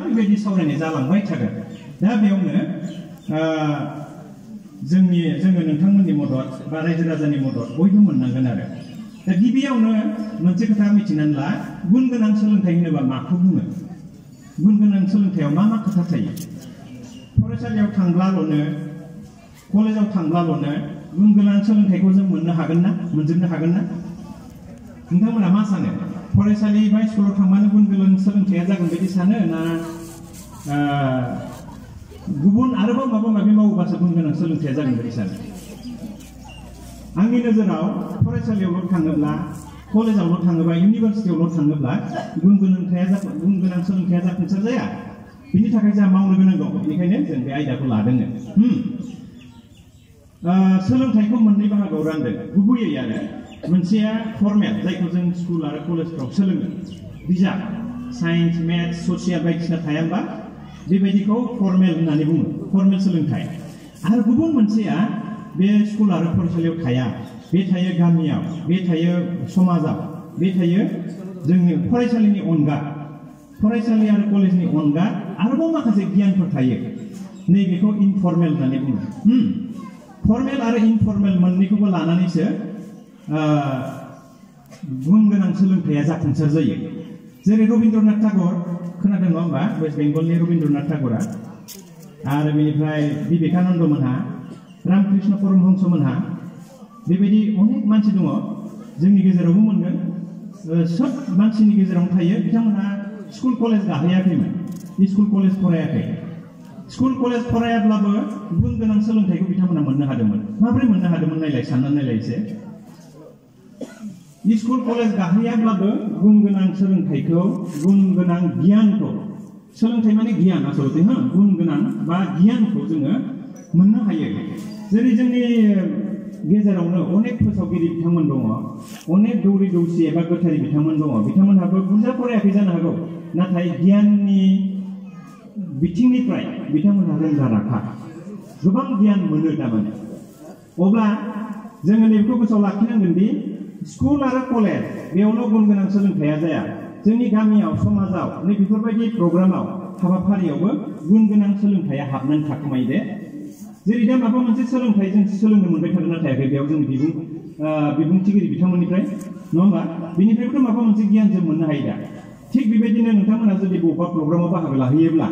बेबायदि सावरायनाय जालांबाय थागोन। दा बेयावनो जोङो नोंथांमोननि मदद बा रायजो राजानि मदद बयबो मोननांगोन आरो। दा गिबियावनो मोनसे खोथा मिथिनानै ला, गुन गोनां सोलोंथाइ होनोबा माखौ बुङो? गुन गोनां सोलोंथाइयाव मा मा खोथा थायो? फरायसालियाव थांब्लाल'नो, कलेजाव थांब्लाल'नो गुन गोनां सोलोंथाइखौ जों मोननो हागोन ना? मोनजोबनो हागोन ना? नोंथांमोना मा सानो? फरायसालि बा स्कुलाव थांबानो गुन गोनां सोलोंथाइया जागोन बायदि सानो ना गुबुन आरोबाव माबा माबि मावोबासो गुन गोनां सोलोंथाइया जागोन बायदि सानो? आंनि नोजोराव फरायसालियावल' थाङोब्ला, कलेजावल' थाङोबा, इउनिभार्सिटियावल' थाङोब्ला गुन गोनां सोलोंथाइया जाफुंसार जाया। बिनि थाखाय जोंहा मावनो गोनां दं। बेनिखायनो जों बे आयदाखौ लादों। सोलोंथाइखौ मोननै बाहागोआव रानदों गुबैयै आरो। मोनसेया फर्मेल, जायखौ जों स्कुल आरो कलेजफ्राव सोलोङो, बिजाब, साइन्स, मेथ्स, ससियेल बायदिसिना थाया होनबा, बेबायदिखौ फर्मेल होननानै बुङो, फर्मेल सोलोंथाइ। आरो गुबुन मोनसेया बे स्कुल आरो फरायसालियाव थाया, बे थायो गामियाव, बे थायो समाजाव, बे थायो जोंनि फरायसालिनि अनगा, फरायसालि आरो कलेजनि अनगा आरोबाव माखासे गियानफोर थायो। नैबेखौ इनफर्मेल होननानै बुङो। फर्मेल आरो इनफर्मेल मोननैखौबो लानानैसो गुन गोनां सोलोंथाइया जाफुंसार जायो। जेरै रबीन्द्रनाथ ठाकुर, खोनादों नङा होमबा? वेस्ट बेंगलनि रबीन्द्रनाथ ठाकुरा, आरो बेनिफ्राय बिवेकानन्द मोनहा, रामकृष्ण परमहंस मोनहा, बेबायदि अनेक मानसि दङ। जोंनि गेजेरावबो मोनगोन, सोब मानसिनि गेजेरावनो थायो। बिथांमोनहा स्कुल कलेज गाहैयाखैमोन, स्कुल कलेज फरायाखै। स्कुल कलेज फरायाब्लाबो गुन गोनां सोलोंथाइखौ बिथांमोना मोननो हादोंमोन। माबोरै मोननो हादोंमोन नायलाय, साननानै नायलाय एसे। स्कुल कलेज गाहैयाब्लाबो गुन गोनां सोलोंथाइखौ, गुन गोनां गियानखौ, सोलोंथाइ माने गियान आसलते, गुन गोनां बा गियानखौ जोङो मोननो हायो। जेरै जोंनि गेजेरावनो अनेक फोसावगिरि बिथांमोन दङ, अनेक दौरि दौसि एबा गोथारि बिथांमोन दङ। बिथांमोनहाबो बुरजा फरायाखै जानो हागौ, नाथाय गियाननि बिथिंनिफ्राय बिथांमोनहा रोंखा राखा, गोबां गियान मोनो थारमाने। अब्ला जोङो नैबेखौ गोसोआव लाखिनांगोन दि स्कुल आरो कलेज बेयावल' गुन गोनां सोलोंथाइया जाया। जोंनि गामियाव, समाजाव, नै बेफोरबायदि प्रग्रामाव, हाबाफारियावबो गुन गोनां सोलोंथाइया हाबनानै थाखोमायो दे। जेरै दा माबा मोनसे सोलोंथाइ जों सोलोंनो मोनबाय थादों ना थायाखै? बेयाव जों बिबुंथिगिरि बिथांमोननिफ्राय, नङा होमबा? बिनिफ्रायबोथ' माबा मोनसे गियान जों मोननो हायो दा। थिग बेबायदिनो नोंथांमोना जुदि बबेबा प्रग्रामाव बाहागो लाहैयोब्ला,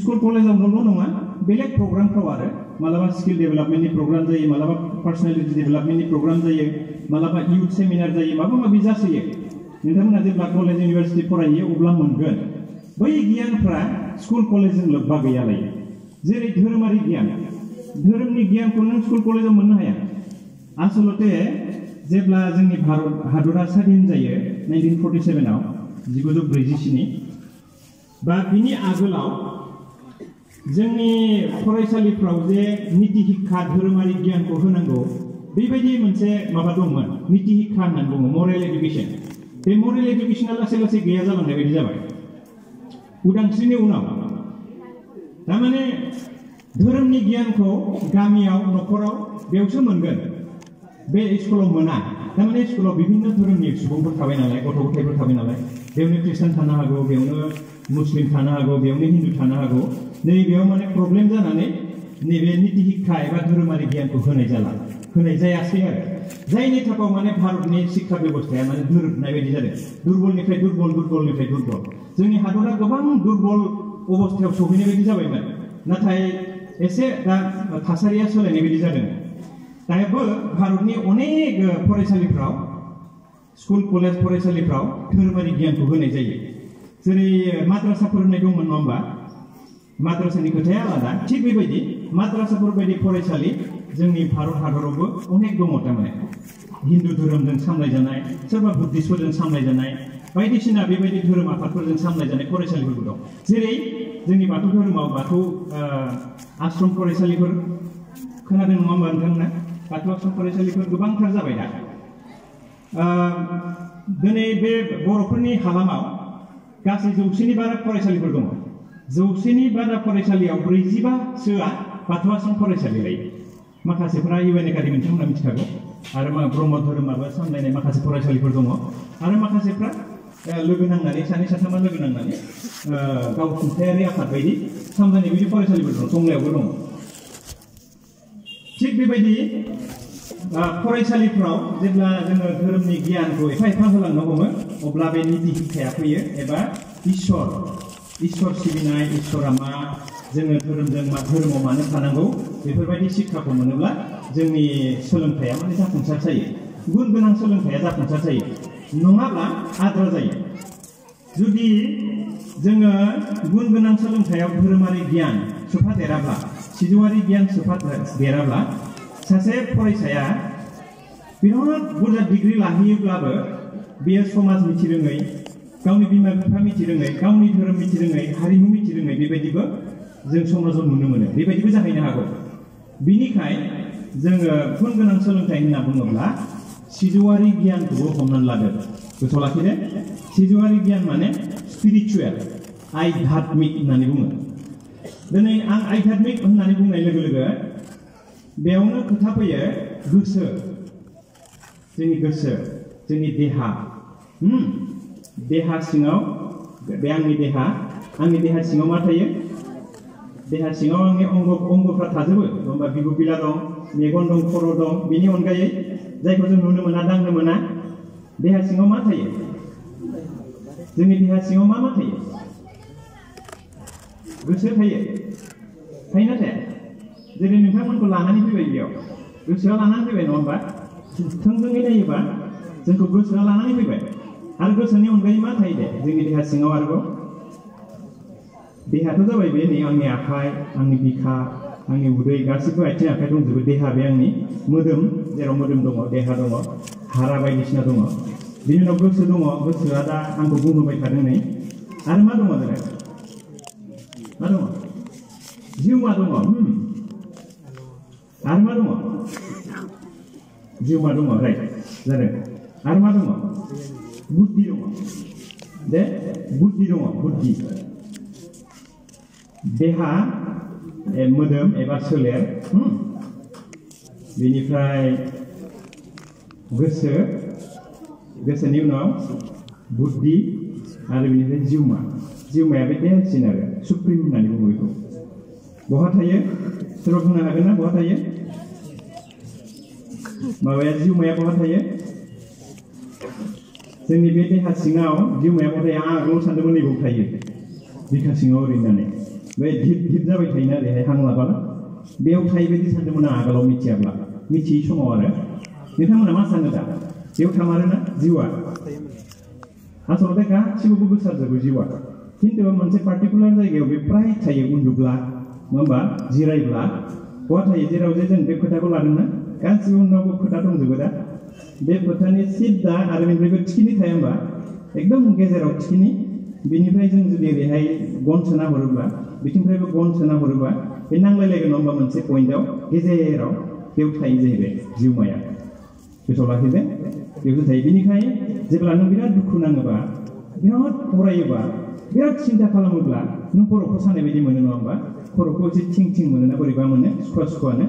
स्कुल कलेजावल' नङा, बेलेग प्रग्रामफ्राव आरो मालाबा स्किल डेभेलपमेन्टनि प्रग्राम जायो, मालाबा पार्सनेलिटि डेभेलपमेन्टनि प्रग्राम जायो, मालाबा इउथ सेमिनार जायो, माबा माबि जासोयो। नोंथांमोना जेब्ला कलेज इउनिभार्सिटि फरायो अब्ला मोनगोन बै गियानफ्रा स्कुल कलेजजों लोब्बा गैयालायो। जेरै धोरोमारि गियान, धोरोमनि गियानखौ नों स्कुल कलेजाव मोननो हाया। आसलते जेब्ला जोंनि भारत हादरा स्वाधीन जायो 1947आव, 1947 बा बिनि आगोलाव जोंनि फरायसालिफ्राव जे निति शिक्षा, धोरोमारि गियानखौ होनांगौ, बेबायदि मोनसे माबा दंमोन, निति शिक्षा होननानै बुङो, मरेल एडुकेसन। बे मरेल एडुकेसना लासै लासै गैया जालांनाय बायदि जाबाय उदांस्रिनि उनाव। थारमाने धोरोमनि गियानखौ गामियाव, न'खराव बेयावसो मोनगोन, बे स्कुलाव मोना। थारमाने स्कुलाव बिभिन्न धोरोमनि सुबुंफोर थाबाय नालाय, गथ' गथायफोर थाबाय नालाय, बेयावनो ख्रिस्टान थानो हागौ, बेयावनो मुस्लिम थानो हागौ, बेयावनो हिन्दु थानो हागौ। नैबेयाव माने प्रब्लेम जानानै नैबे निति शिक्षा एबा धोरोमारि गियानखौ होनाय जायासै आरो। जायनि थाखाय माने भारतनि शिक्षा बेबस्थाया माने गोरोबनाय बायदि जादों। दुर्बलनिफ्राय दुर्बल, दुर्बलनिफ्राय दुर्बल। जोंनि हादरा गोबां दुर्बल अबस्थायाव सहैनाय बायदि जाबायमोन, नाथाय एसे दा थासारिया सोलायनाय बायदि जादों। दाबो भारतनि अनेक फरायसालिफ्राव, स्कुल कलेज फरायसालिफ्राव धोरोमारि गियानखौ होनाय जायो। जेरै माद्रासाफोर होननाय दंमोन नङा होमबा? माद्रासानि खोथाया आलादा। थिग बेबायदि माद्रासाफोर बायदि फरायसालि जोंनि भारत हादरावबो अनेक दङ। थारमाने हिन्दु धोरोमजों सामलायजानाय, सोरबा बुद्धिस्टफोरजों सामलायजानाय, बायदिसिना बेबायदि धोरोम आफादफोरजों सामलायजानाय फरायसालिफोरबो दं। जेरै जोंनि बाथौ धोरोमाव बाथौ आश्रम फरायसालिफोर, खोनादों नङा होमबा नोंथांमोना? बाथौ आश्रम फरायसालिफोर गोबांथार जाबाय दा। दिनै बे बर'फोरनि हालामाव गासै 100नि बारा फरायसालिफोर दङ। 100नि बारा फरायसालियाव 45सोआ बाथौ आश्रम फरायसालि लायो। माखासेफ्रा UN एकाडेमि, नोंथांमोना मिथिखागौ। आरो ब्रह्म धोरोमाबो सामलायनाय माखासे फरायसालिफोर दङ। आरो माखासेफ्रा लोगो नांनानै सानै साथामा लोगो नांनानै गावसुंथायारि आफाद बायदि सामलायनाय बायदि फरायसालिफोर दं टंलायावबो दङ थिग बेबायदि फरायसालिफ्राव जेब्ला जोङो धोरोमनि गियानखौ एफा एफा होलांनो हमो अब्ला बे निति शिक्षाया फैयो एबा इसोर सिबिनाय इसोरा मा जोङो धोरोमाव मानो थानांगौ बेफोरबायदि शिक्षाखौ मोनोब्ला जोंनि सोलोंथाइया माने जाफुंसार जायो गुन गोनां सोलोंथाइया जाफुंसार जायो नङाब्ला आद्रा जायो जुदि जोङो गुन गोनां सोलोंथाइयाव धोरोमारि गियान सोफादेराब्ला सिजौआरि गियान सोफादेराब्ला सासे फरायसाया बिराद बुरजा डिग्री लाहैयोब्लाबो बेयो समाज मिथिरोङै गावनि बिमा बिफा मिथिरोङै गावनि धोरोम मिथिरोङै हारिमु मिथिरोङै बेबायदिबो जों समाजाव नुनो मोनो बेबायदिबो जाहैनो हागौ बिनिखाय जोङो गुन गोनां सोलोंथाइ होनना बुङोब्ला सिजौआरि गियानखौबो हमनानै लादो गोसोआव लाखिदो सिजौआरि गियान माने स्पिरिचुवेल आध्यात्मिक होननानै बुङो दिनै आं आध्यात्मिक होननानै बुंनाय लोगो लोगो बेयावनो खोथा फैयो गोसो जोंनि देहा सिङाव बे आंनि देहा सिङाव मा थायो देहा सिङाव आंनि अंगफ्रा थाजोबो होमबा बिबु बिला दं मेगन दं खर' दं बेनि अनगायै जायखौ जों नुनो मोना दांनो मोना देहा सिङाव मा थायो जोंनि देहा सिङाव मा थायो गोसो थायो थायोना थाया जेरै नोंथांमोनखौ लानानै फैबाय बेयाव गोसोआ लानानै फैबाय नङा होमबा थोंजोङै नायोबा जोंखौ गोसोआ लानानै फैबाय आरो गोसोनि अनगायै मा थायो दे जोंनि देहा सिङाव आरोबाव देहाथ' जाबाय बे नै आंनि आखाइ आंनि बिखा आंनि उदै गासिबो आथिं आखाइ दंजोबो देहा बे आंनि मोदोम जेराव मोदोम दङ देहा दङ हारा बायदिसिना दङ बिनि उनाव गोसो दङ गोसोआ दा आंखौ बुंहोबाय थादों नै आरो मा दङ जोंहा मा दङ जिउमा दङ आरो मा दङ जिउमा दङ राइट जादों आरो मा दङ बुद्धि दङ बुद्धि दङ बुद्धि देहा मोदोम एबा सोलेर बेनिफ्राय गोसोनि उनाव बुद्धि आरो बेनिफ्राय जिउमाया बे देहासिन आरो सुप्रिम होननानै बुङो बेखौ बहा थायो सोरबा बुंनो हागोन ना बहा थायो माबाया जिउमाया बहा थायो जोंनि बे देहा सिङाव जिउमाया बहा थायो आं आगोलाव सानदोंमोन नैबाव थायो बिखा सिङाव ओरैनानै बे धिप जाबाय थायोना ओरैहाय हां लाबाला बेयाव थायो बायदि सानदोंमोन आं आगोलाव मिथियै समाव आरो नोंथांमोना मा सानो दा बेयाव थामारोना जिउआ आसलते गासिबो गोसारजोबो जिउआ खिन्थु मोनसे पार्टिकुलार जायगायाव बे प्राय थायो उन्दुब्ला नङा होमबा जिरायब्ला बहा थायो जेराव जे जों बे खोथाखौ लादोंना गासिबो उनावबो खोथा दंजोबो दा बे खोथानि सिद्दा आरो बेनिफ्रायबो थिखिनि थाया होमबा एकदम गेजेराव थिखिनि बिनिफ्राय जों जुदि ओरैहाय गन सोना हरोब्ला बिथिंनिफ्रायबो गन सोना हरोब्ला बे नांलायलायगोन नङा होमबा मोनसे पइन्टआव गेजेराव बेयाव थायो जाहैबाय जिउमाया गोसोआव लाखिदो बेयावसो थायो बेनिखायनो जेब्ला नों बिराद दुखु नाङोबा बिराद फरायोबा बिराद सिन्था खालामोब्ला नों खर'खौ सानाय बायदि मोनो नङा होमबा खर'खौ एसे थिं मोनोना बोरैबा मोनो सुखुवानो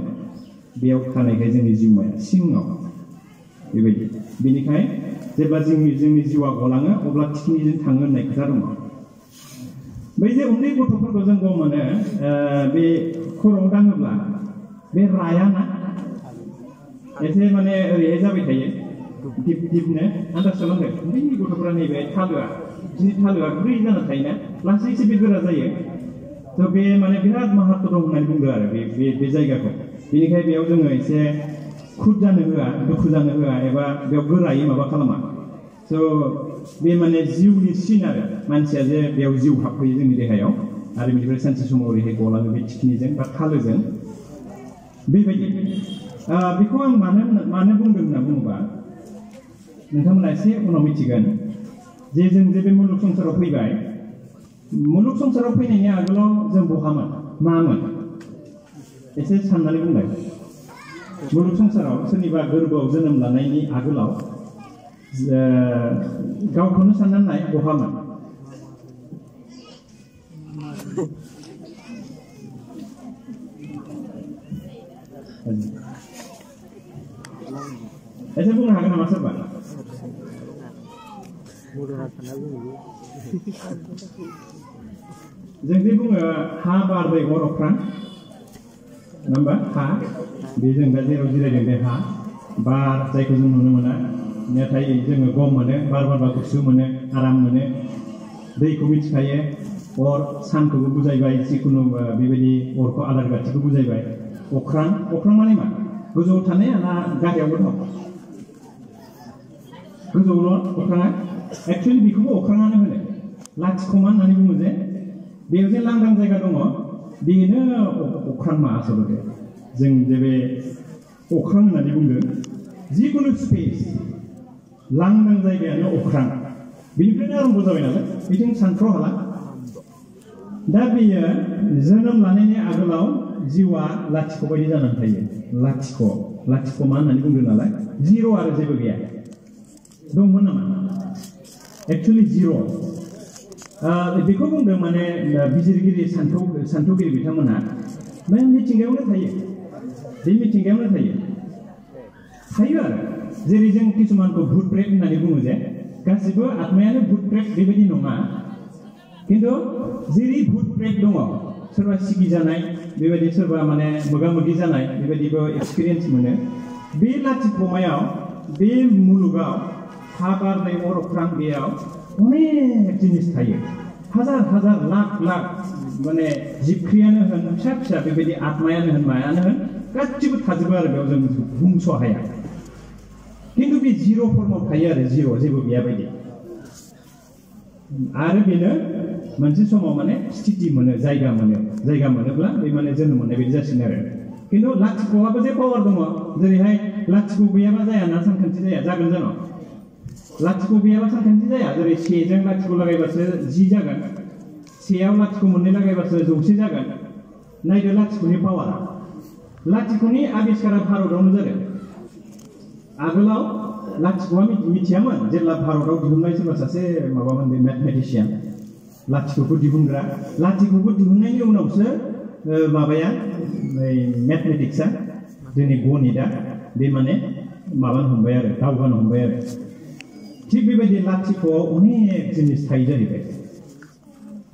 बेयाव थानायखाय जोंनि जिउमाया सिङाव बेबायदि बेनिखायनो जेब्ला जोंनि जिउआ गलाङो अब्ला थिखिनिजों थाङो होननाय खोथा दङ बै जे उन्दै गथ'फोरखौ जों गम मोनो बे खर'आव दाङोब्ला बे रायाना एसे माने ओरैहाय जाबाय थायो दिपनो आन्दाज खालामदों उन्दै गथ'फोरा नैबे थालोआ बिनि थालोआ गुरै जाना थायोना लासैसो बे गोरा जायो थ' बे माने बिराद माहात्म दं होननानै बुंदों आरो बे जायगाखौ बेनिखायनो बेयाव जोङो एसे खुद जानो होआ दुखु जानो होआ एबा बेयाव गोरायै माबा खालामा स' बे माने जिउनि सिन आरो मानसिया जे बेयाव जिउ हाबफैयो जोंनि देहायाव आरो बेनिफ्राय सानसे समाव ओरैहाय गलाङो बे थिखिनिजों बा थालोजों बेबायदि बेखौ आं मानो बुंदों होनना बुङोबा नोंथांमोना एसे उनाव मिथिगोन जे जों जे बे मुलुग संसाराव फैबाय मुलुग संसाराव फैनायनि आगोलाव जों बहामोन मामोन एसे साननानै बुंलाय मुलुग संसाराव सोरनिबा गोरबोआव जोनोम लानायनि आगोलाव गावखौनो साननानै नाय बहामोन एसे बुंनो हागोन नामा सोरबा जों जे बुङो हा बार दै अर अख्रां नङा होमबा हा बे जों दा जेराव जिरायदों बे हा बार जायखौ जों नुनो मोना नाथाय जोङो गम मोनो बार बारबा गुसु मोनो आराम मोनो दैखौ मिथिखायो अर सानखौबो बुजायबाय जिखुनु बेबायदि अरखौ आलार बाथिखौ बुजायबाय अख्रां अख्रां माने मा गोजौआव थानाया ना गाहायावबो दं गोजौआवल' अख्राङा एक्चुअलि बेखौबो अख्राङानो होनो लाथिख'मा होननानै बुङो जे बेयाव जे लांदां जायगा दङ बेनो अख्रां मा आसलते जों जे बे अख्रां होननानै बुंदों जिखुनु स्पेस लांदां जायगायानो अख्रां बेनिफ्रायनो आरम्भ जाबाय नालाय बिथिं सानथ्र' हाला दा बेयो जोनोम लानायनि आगोलाव जिउआ लाथिख' बायदि जानानै थायो लाथिख' मा होननानै बुंदों नालाय जिर' आरो जेबो गैया दंमोन नामा एक्चुअलि जिर' बेखौ बुंदों माने बिजिरगिरि सान्थौगिरि बिथांमोनहा बे मिथिंगायावनो थायो बे मिथिंगायावनो थायो आरो जेरै जों किसुमानखौ भुट प्रेत होननानै बुङो जे गासिबो आत्मायानो भुट प्रेत बेबायदि नङा किन्तु जेरै भुट प्रेत दङ सोरबा सिगि जानाय बेबायदि सोरबा माने मोगा मोगि जानाय बेबायदिबो एक्सपिरियेन्स मोनो बे लाथिख'मायाव बे मुलुगाव हा बार दै अर अख्रां बेयाव अनेक जिनिस थायो हाजार हाजार लाख लाख माने जिबख्रियानो होन फिसा फिसा बेबायदि आत्मायानो होन मायानो होन गासिबो थाजोबो आरो बेयाव जों बुंस' हाया किन्तु बे जिर' फर्माव थायो आरो जिर' जेबो गैया बायदि आरो बेनो मोनसे समाव माने स्थिति मोनो जायगा मोनोब्ला बे माने जोनोम मोननाय बायदि जासिगोन आरो किन्तु लाथिख'आबो जे पावार दङ जेरैहाय लाथिख' गैयाबा जाया ना सानखान्थि जाया जागोन जानो लाथिख' गैयाबा सानखान्थि जाया जेरै सेजों लाथिख' लागायबासो 10 जागोन सेयाव लाथिख' मोननै लागायबासो 100 जागोन नायदो लाथिख'नि पावारा लाथिख'नि आबिष्कारा भारतआवनो जादों आगोलाव लाथिख'आ मिथियामोन जेब्ला भारतआव दिहुननाय सोरबा सासे माबामोन बे मेथमेटिशियान लाथिख'खौ दिहुनग्रा लाथिख'खौ दिहुननायनि उनावसो माबाया मेथमेटिक्सआ जोंनि गणितआ बे माने माबानो हमबाय आरो दावगानो हमबाय आरो थिग बेबायदि लाथिख'आव अनेक जिनिस थायो जाहैबाय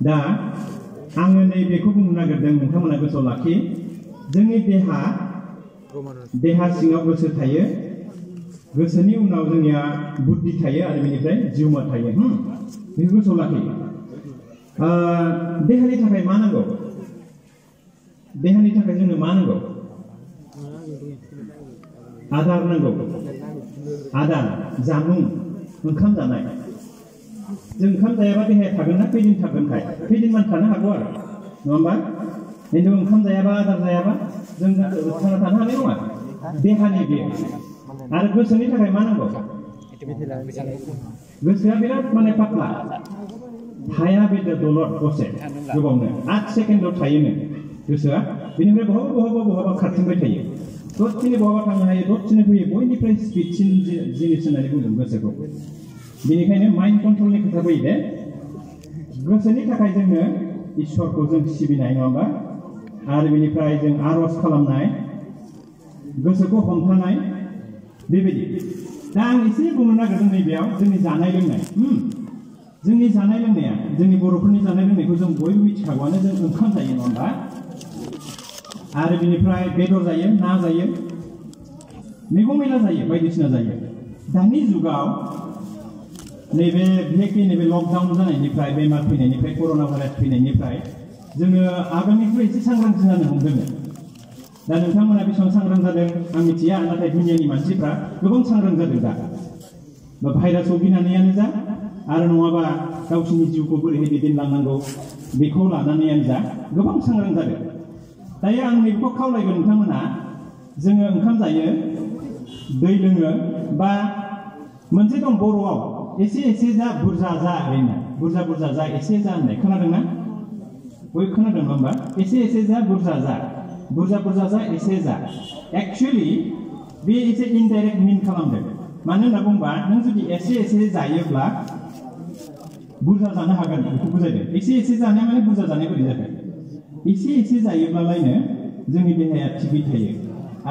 दा आङो नैबेखौ बुंनो नागिरदों नोंथांमोना गोसोआव लाखि जोंनि देहा सिङाव गोसो थायो गोसोनि उनाव जोंनिया बुद्धि थायो आरो बेनिफ्राय जिउमा थायो बेखौ गोसोआव लाखि देहानि थाखाय मा नांगौ देहानि थाखाय जोंनो मा नांगौ आदार नांगौ आदार जामुं ओंखाम जानाय जों ओंखाम जायाबा देहाया थागोन ना खैदिन थागोनखाय खैदिनमान थानो हागौ आरो नङा होमबा खिन्थु ओंखाम जायाबा आदार जायाबा जों थांना थानो हानाय नङा देहानि बेयो आरो गोसोनि थाखाय मा नांगौ गोसोआ बिराद माने पातला थाया बे दलद दसे गोबावनो 8 सेकेन्डआव थायोनो गोसोआ बेनिफ्राय बहाबा खारथिंबाय थायो दसेनो बहाबा थांनो हायो दसेनो फैयो बयनिफ्राय स्पिडसिन जिनिस होननानै बुंदों गोसोखौ बेनिखायनो माइन्ड कन्ट्रलनि खोथा फैयो दे गोसोनि थाखाय जोंनो इसोरखौ जों सिबिनाय नङा होमबा आरो बेनिफ्राय जों आरज खालामनाय गोसोखौ हमथानाय बेबायदि दा आं एसे बुंनो नागिरदों नैबेयाव जोंनि जानाय लोंनाय जोंनि जानाय लोंनाया जोंनि बर'फोरनि जानाय लोंनायखौ जों बयबो मिथिखागौआनो जों ओंखाम जायो नङा होमबा आरो बेनिफ्राय बेदर जायो ना जायो मैगं मैला जायो बायदिसिना जायो दानि जुगाव नैबे बिहेखि नैबे लकडाउन जानायनिफ्राय बेमार फैनायनिफ्राय कर'ना भाइरास फैनायनिफ्राय जोङो आगोलनिख्रुइ एसे सांग्रांथि जानो हमदों दा नोंथांमोना बेसेबां सांग्रां जादों आं मिथिया नाथाय दुनियानि मानसिफ्रा गोबां सांग्रां जादों दा भाइरासखौ गिनानैयानो जा आरो नङाबा गावसोरनि जिउखौ बोरैहाय दैदेनलांनांगौ बेखौ लानानैयानो जा गोबां सांग्रां जादों दायो आं नैबेखौ खावलायगोन नोंथांमोना जोङो ओंखाम जायो दै लोङो बा मोनसे दं बर'आव एसे जा बुरजा जा ओरैनो बुरजा जा एसे जा होननाय खोनादोंना बयबो खोनादों नङा होमबा एसे जा बुरजा जा एसे जा एक्चुअलि बे एसे इनडाइरेक्ट मिन खालामदों मानो होनना बुंबा नों जुदि एसे जायोब्ला बुरजा जानो हागोन बेखौ बुजायदों एसे जानाय माने बुरजा जानाय बोरै जागोन एसे जायोब्लालायनो जोंनि देहाया थिगै थायो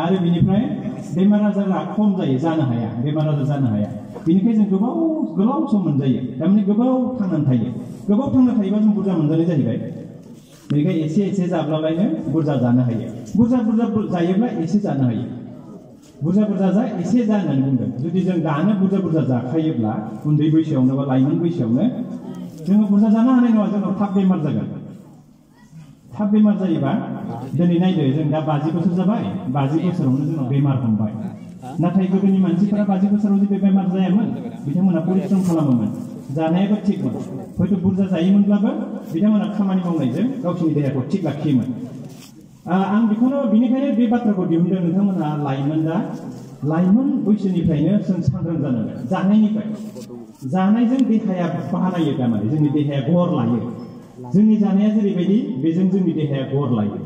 आरो बेनिफ्राय बेमार आजारा खम जायो जानो हाया बेमार आजार जानो हाया बेनिखायनो जों गोलाव सम मोनजायो थारमाने गोबाव थांनानै थायो गोबाव थांना थायोबा जों बुरजा मोनजानाय जाहैबाय बेनिखायनो एसे जाब्लालायनो बुरजा जानो हायो बुरजा जायोब्ला एसे जानो हायो बुरजा जा एसे जा होननानै बुंदों जुदि जों दानो बुरजा जाखायोब्ला उन्दै बैसोआवनो बा लाइमोन बैसोआवनो जोङो बुरजा जानो हानाय नङा जोंनाव थाब बेमार जागोन थाब बेमार जायोबा दिनै नायदो जों दा 50 बोसोर जाबाय 50 बोसोरावनो जोंनाव बेमार हमबाय नाथाय गोदोनि मानसिफोरा 50 बोसोराव जेबो बेमार जायामोन बिथांमोना परिश्रम खालामोमोन जानायाबो थिगमोन हयथ' बुरजा जायोमोनब्लाबो बिथांमोना खामानि मावनायजों गावसोरनि देहाखौ थिग लाखियोमोन आं बेनिखायनो बे बाथ्राखौ दिहुनदों नोंथांमोना लाइमोन बैसोनिफ्रायनो जों सांग्रां जानांगोन जानायनिफ्राय जानायजों देहाया बानायो थारमाने जोंनि देहाया गर लायो जोंनि जानाया जेरैबायदि बेजों जोंनि देहाया गर लायो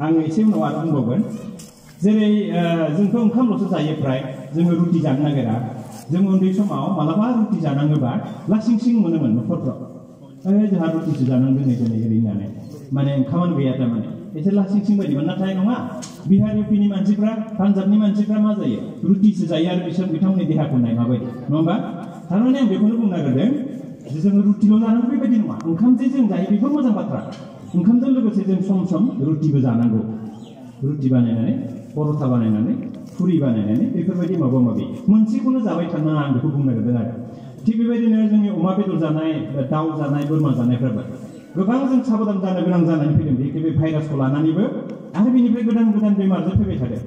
आं एसे उनाव आरो बुंबावगोन जेरै जोंथ' ओंखामल'सो जायो फ्राय जोङो रुटि जानो नागिरा जों उन्दै समाव मालाबा रुटि जानाङोबा लासिं मोनोमोन न'खरफ्राव जोंहा रुटिसो जानांगौ दिनै ओरै होननानै माने ओंखामानो गैया थारमाने एसे लासिं बायदिमोन नाथाय नङा बिहार इउपिनि मानसिफ्रा पान्जाबनि मानसिफ्रा मा जायो रुटिसो जायो आरो बिथांमोननि देहाखौ नाय माबायदि नङा होमबा थारमाने आं बेखौनो बुंनो नागिरदों जोङो रुटिल' जानांगौ बेबायदि नङा ओंखाम जे जों जायो बेफोर मोजां बाथ्रा ओंखामजों लोगोसे जों सम रुटिबो जानांगौ रुटि बानायनानै पर'था बानायनानै फुरि बानायनानै बेफोरबायदि माबा माबि मोनसेखौनो जाबाय थानाङा आं बेखौ बुंनो नागिरदों आरो थिग बेबायदिनो जोंनि अमा बेदर जानाय दाउ जानाय बोरमा जानायफ्राबो गोबां जों साबधान जानो गोनां जानानै फैदों बे भाइरासखौ लानानैबो आरो बेनिफ्राय गोदान बेमारजों फैबाय थादों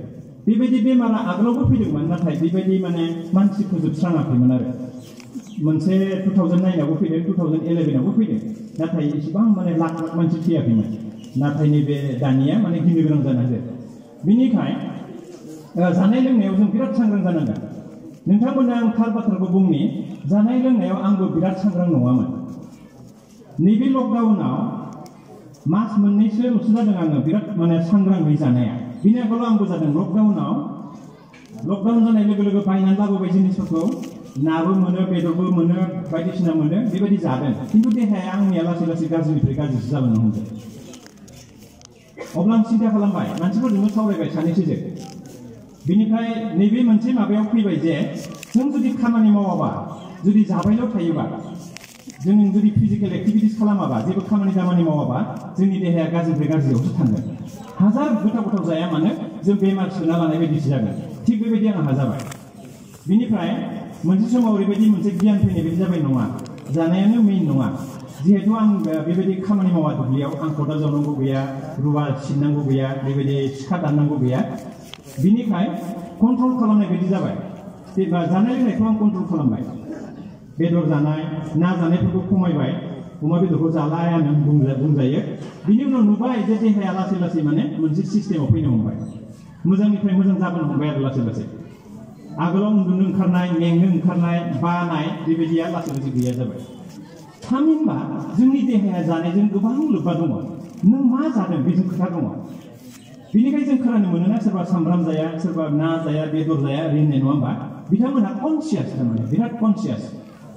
बेबायदि बेमारा आगोलावबो फैदोंमोन नाथाय बेबायदि माने मानसि फोजोबस्राङाखैमोन आरो मोनसे 2009आवबो फैदों 2011आवबो फैदों नाथाय इसेबां माने लाख मानसि थैयाखैमोन नाथाय नैबे दानिया माने गिनो गोनां जानो हादों बेनिखायनो जानाय लोंनायाव जों बिराद सांग्रां जानांगोन नोंथांमोना आं थार बाथ्राखौ बुंनि जानाय लोंनायाव आंबो बिराद सांग्रां नङामोन नैबे लकडाउनाव मास मोननैसोल'सो जादों आङो बिराद माने सांग्राङै जानाया बिनि आगोलाव आंबो जादों लकडाउन जानाय लोगो बायनानै लाबोबाय जिनिसफोरखौ नाबो मोनो बेदरबो मोनो बायदिसिना मोनो बेबायदि जादों खिन्थु देहाया आंनिया लासै गाज्रिनिफ्राय गाज्रिसो जालांनो हमदों अब्ला आं सिन्था खालामबाय मानसिफोरजोंनो सावरायबाय सानैसोजों बेनिफ्राय नैबे मोनसे माबायाव फैबाय जे जों जुदि खामानि मावाबा जुदि जाबायल' थायोबा जों जुदि फिजिकेल एक्टिभिटिस खालामाबा जेबो खामानि दामानि मावाबा जोंनि देहाया गाज्रिनिफ्राय गाज्रियावसो थांगोन हाजार गोथाव जाया मानो जों बेमार सोना लानाय बायदिसो जागोन थिग बेबायदि आंहा जाबाय बिनिफ्राय मोनसे समाव ओरैबायदि मोनसे गियान फैनाय बायदि जाबाय नङा जानायानो मेइन नङा जिहेतु आं बेबायदि खामानि मावा दुब्लियाव आं खदाल जावनांगौ गैया रुवा सिननांगौ गैया बेबायदि सिखा दाननांगौ गैया बिनिखाय कन्ट्रल खालामनाय बायदि जाबाय जेनेबा जानाय लोंनायखौ आं कन्ट्रल खालामबाय बेदर जानाय ना जानायफोरखौ खमायबाय अमा बेदरखौ जालायानो बुंजायो बिनि उनाव नुबाय जे देहाया लासै माने मोनसे सिस्टेमाव फैनो हमबाय मोजांनिफ्राय मोजां जाबोनो हमबाय आरो लासै आगोलाव उन्दुनो ओंखारनाय मेंनो ओंखारनाय बानाय बेबायदिया लासै गैया जाबाय थामहिनबा जोंनि देहाया जानायजों गोबां लोब्बा दङ नों मा जादों बेजों खोथा दङ बेनिखायनो जों खोनानो मोनोना सोरबा सामब्राम जाया सोरबा ना जाया बेदर जाया ओरै होननाय नङा होमबा बिथांमोनहा कनसियास थारमाने बिराद कनसियास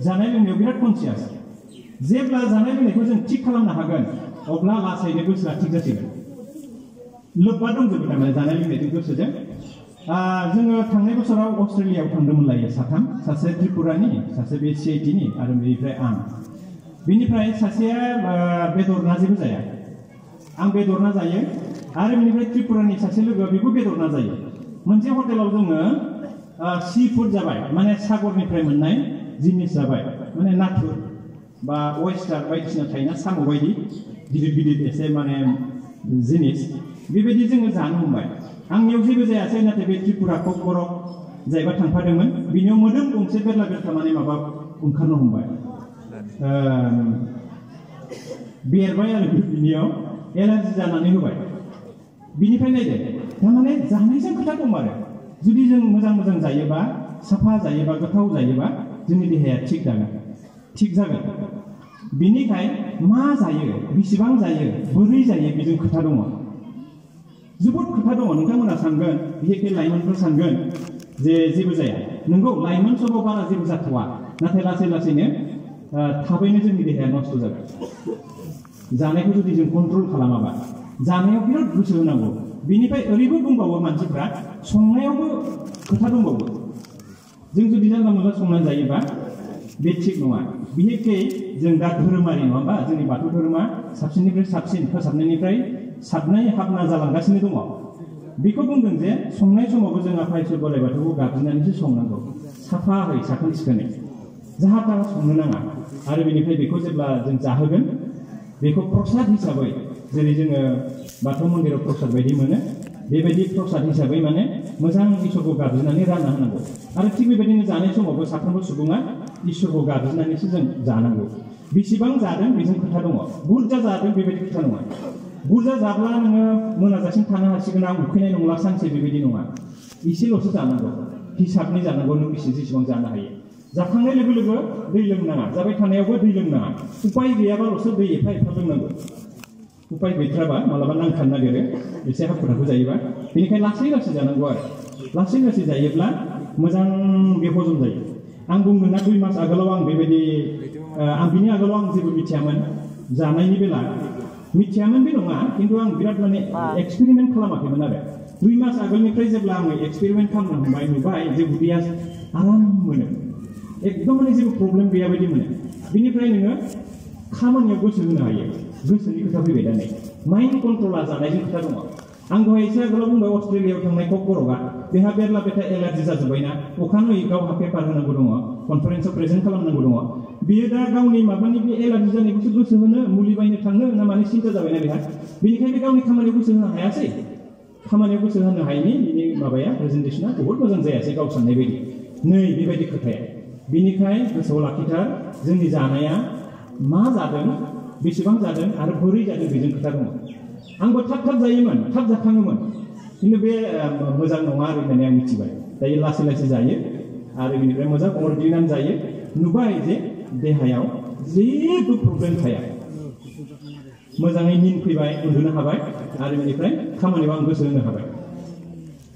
जानाय लोंनायाव बिराद कनसियास जेब्ला जानाय लोंनायखौ जों थिग खालामनो हागोन अब्ला लासैनो गोसोआ थिग जासिगोन लोब्बा दंजोबो थारमाने जानाय लोंनायजों गोसोजों जोङो थांनाय बोसोराव अस्ट्रेलियायाव थांदोंमोन लायो सासे त्रिपुरानि सासे बे CITनि आरो बेनिफ्राय आं बेनिफ्राय सासेया बेदर ना जेबो जाया आं बेदर ना जायो आरो बेनिफ्राय त्रिपुरानि सासे लोगोआ बेबो बेदर ना जायो मोनसे हटेलाव जोङो सी फुड जाबाय माने सागरनिफ्राय मोननाय जिनिस जाबाय माने नाथुर बा वेस्टार बायदिसिना थायोना साम' बायदि गिदिर एसे माने जिनिस बेबायदि जोङो जानो हमबाय आंनियाव जेबो जायासै नाथाय बे त्रिपुरा क'कबरक जायबा थांफादोंमोन बिनियाव मोदोम गंसे बेरला माने माबा ओंखारनो हमबाय बेरबाय आरो बिनियाव एलार्जि जानानै होबाय बिनिफ्राय नायदो थारमाने जानायजों खोथा दं आरो जुदि जों मोजां जायोबा साफा जायोबा गोथाव जायोबा जोंनि देहाया थिग जागोन बिनिखाय मा जायो बेसेबां जायो बोरै जायो बेजों खोथा दङ जोबोद खोथा दङ नोंथांमोना सानगोन बिहेखे लाइमोनफोर सानगोन जे जेबो जाया नंगौ लाइमोन समाव बारा जेबो जाथ'वा नाथाय लासैनो थाबैनो जोंनि देहाया नस्थ' जागोन जानायखौ जुदि जों कन्ट्रल खालामाबा जानायाव बिराद गोसो होनांगौ बिनिफ्राय ओरैबो बुंबावो मानसिफ्रा संनायावबो खोथा दंबावो जों जुदि जानला मोनला संनानै जायोबा बे थिग नङा बिहेखे जों दा धोरोमारि नङा होमबा जोंनि बाथौ धोरोमा साबसिननिफ्राय साबसिन फोसाबनायनिफ्राय साबनाय हाबना जालांगासिनो दङ बेखौ बुंदों जे संनाय समावबो जों आफा इसोर बोराइ बाथौखौ गाबज्रिनानैसो संनांगौ साफायै साखोन सिखोनै जाहा थाहा संनो नाङा आरो बेनिफ्राय बेखौ जेब्ला जों जाहोगोन बेखौ प्रसाद हिसाबै जेरै जोङो बाथौ मन्दिराव प्रसाद बायदि मोनो बेबायदि प्रसाद हिसाबै माने मोजां इसोरखौ गाबज्रिनानै रानना होनांगौ आरो थिग बेबायदिनो जानाय समावबो साफ्रोमबो सुबुङा इसोरखौ गाबज्रिनानैसो जों जानांगौ बेसेबां जादों बेजों खोथा दङ बुरजा जादों बेबायदि खोथा नङा बुरजा जाब्ला नोङो मोनाजासिम थानो हासिगोन आं उखैनाय नंला सानसे बेबायदि नङा एसेल'सो जानांगौ हिसाबनि जानांगौ नों जेसेबां जानो हायो जाखांनाय लोगो लोगो दै लोंनाङा जाबाय थानायावबो दै लोंनाङा उपाय गैयाबाल'सो दै एफा एफा लोंनांगौ उपाय गैथ्राबा मालाबा नांखानो नागिरो एसे हाखु दाखु जायोबा बेनिखायनो लासै लासै जानांगौ आरो लासै लासै जायोब्ला मोजां बे हजम जायो आं बुंदों ना 2 मास आगोलाव आं बेबायदि आं बिनि आगोलाव आं जेबो मिथियामोन जानायनि बेला मिथियामोन बे नङा खिन्थु आं बिराद माने एक्सपेरिमेन्ट खालामाखैमोन आरो 2 मास आगोलनिफ्राय जेब्ला आङो एक्सपेरिमेन्ट खालामनो हमबाय नुबाय जे उदैया आराम मोनो एकदम माने जेबो प्रब्लेम गैया बायदि मोनो बिनिफ्राय नोङो खामानियाव गोसो होनो हायो गोसोनि खोथा फैबाय दा नै माइन्ड कन्ट्रला जानायजों खोथा दङ आं दहाय एसे आगोलाव बुंबाय अस्ट्रेलियायाव थांनाय खर'गा बेहा बेरला बेथा एलार्जि जाजोब्बायना अखानायै गावहा पेपार होनांगौ दङ कनफारेन्सआव प्रेजेन्ट खालामनांगौ दङ बियो दा गावनि माबानि बे एलार्जि जानायखौसो गोसो होनो मुलि बायनो थांनो ना माने सिन्था जाबायना बेहा बेनिखायनो बे गावनि खामानियाव गोसो होनो हायासै खामानियाव गोसो होनो हायैनि बिनि माबाया प्रेजेन्टेसना बहुद मोजां जायासै गाव साननाय बायदि नै बेबायदि खोथाया बिनिखाय गोसोआव लाखिथार जोंनि जानाया मा जादों बेसेबां जादों आरो बोरै जादों बेजों खोथा दङ आंबो थाब थाब जायोमोन थाब जाखाङोमोन खिन्थु बे मोजां नङा आरो होननानै आं मिथिबाय दायो लासै लासै जायो आरो बेनिफ्राय मोजां अरग्लिनानै जायो नुबाय जे देहायाव जेबो प्रब्लेम थाया मोजाङै निन फैबाय उन्दुनो हाबाय आरो बेनिफ्राय खामानियाव आं गोसो होनो हाबाय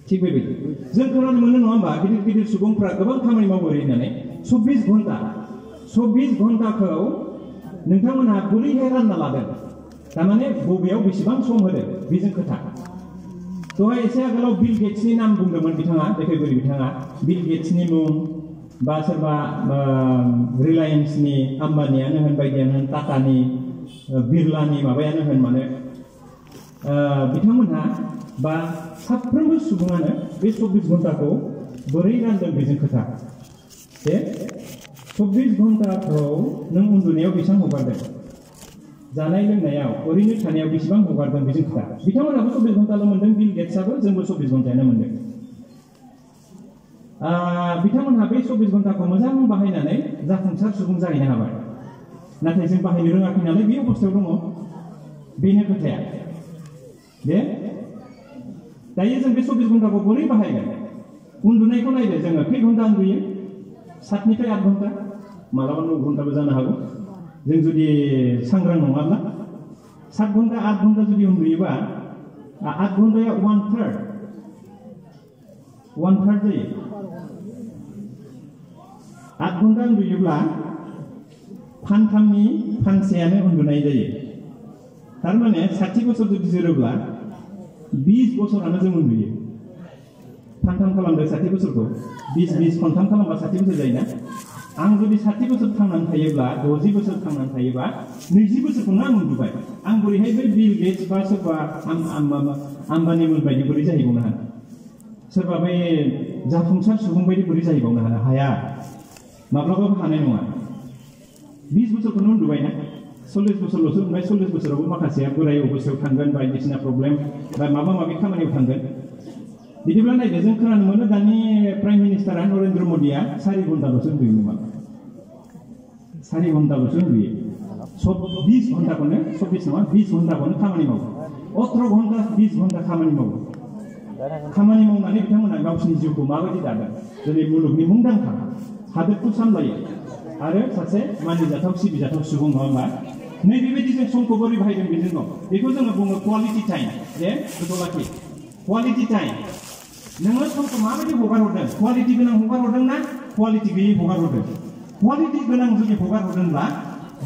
थिग बेबायदि जों खोनानो मोनो नङा होमबा गिदिर गिदिर सुबुंफ्रा गोबां खामानि मावो होननानै 24 घन्टाखौ नोंथांमोनहा बोरैहाय रानना लादों थारमाने बबेयाव बेसेबां सम होदों बेजों खोथा दहाय एसे आगोलाव बिल गेट्सनि नाम बुंदोंमोन बिथाङा देखायगिरि बिथाङा बिल गेट्सनि मुं बा सोरबा रिलायन्सनि आम्बानियानो होन बायदियानो होन टाटानि बिरलानि माबायानो होन मानो बिथांमोनहा बा साफ्रोमबो सुबुङानो बे 24 घन्टाखौ बोरै रानदों बेजों खोथा बे 24 घन्टाखौ नों उन्दुनायाव बेसेबां हगारदों जानाय लोंनायाव ओरैनो थानायाव बेसेबां हगारदों बेजों खोथा बिथांमोनाबो 24 घन्टाल' मोनदों बिल गेट्सआबो जोंबो 24 घन्टायानो मोनदों बिथांमोनहा बे 24 घन्टाखौ मोजां बाहायनानै जाफुंसार सुबुं जाहैनो हाबाय नाथाय जों बाहायनो रोङाखै नालाय बे अबस्थायाव दङ बेनो खोथाया दे दायो जों बे 24 घन्टाखौ बोरै बाहायगोन उन्दुनायखौ नायदो जोङो खै घन्टा उन्दुयो 7 निफ्राय 8 घन्टा मालाबा 9 घन्टाबो जानो हागौ जों जुदि सांग्रां नङाब्ला 7 घन्टा 8 घन्टा जुदि उन्दुयोबा 8 घन्टाया 1/3 जायो 8 घन्टा उन्दुयोब्ला फानथामनि फानसेयानो उन्दुनाय जायो थारमाने 60 बोसोर जुदि जोरोब्ला 20 बोसोरानो जों उन्दुयो फानथाम खालामदो 60 बोसोरखौ 20 खनथाम खालामबा 60 बोसोर जायोना आं जुदि 60 बोसोर थांनानै थायोब्ला 60 बोसोर थांनानै थायोबा 20 बोसोरखौनो आं उन्दुबाय आं बोरैहाय बै बिल गेट्स बा सोरबा आम्बानिमोन बायदि बोरै जाहैबावनो हानो सोरबा बै जाफुंसार सुबुं बायदि बोरै जाहैबावनो हाया माब्लाबाबो हानाय नङा 20 बोसोरखौनो उन्दुबाय ना 40 बोसोरल'सो उन्दुबाय 40 बोसोरावबो माखासेया बोराय अबस्थायाव थांगोन बायदिसिना प्रब्लेम बा माबा माबि खामानियाव थांगोन बिदिब्ला नायदो जों खोनानो मोनो दानि प्राइम मिनिस्टारा नरेन्द्र मदिया 4 घन्टाल'सो उन्दुयो नामा 4 घन्टाल'सो उन्दुयो 20 घन्टाखौनो 24 नङा 20 घन्टाखौनो खामानि मावो 18 घन्टा 20 घन्टा खामानि मावो खामानि मावनानै बिथांमोना गावसिनि जिउखौ माबायदि दादों दिनै मुलुगनि मुंदांखा हादोरखौ सामलायो आरो सासे मानिजाथाव सिबिजाथाव सुबुं नङा होमबा नै बेबायदि जों समखौ बोरै बाहायदों बेजों दं बेखौ जोङो बुङो क्वालिटि टाइम दे गोसोआव लाखि क्वालिटि टाइम नोङो समखौ माबायदि हगारहरदों क्वालिटि गोनां हगारहरदों ना क्वालिटि गैयै हगारहरदों क्वालिटि गोनां जुदि हगारहरदोंब्ला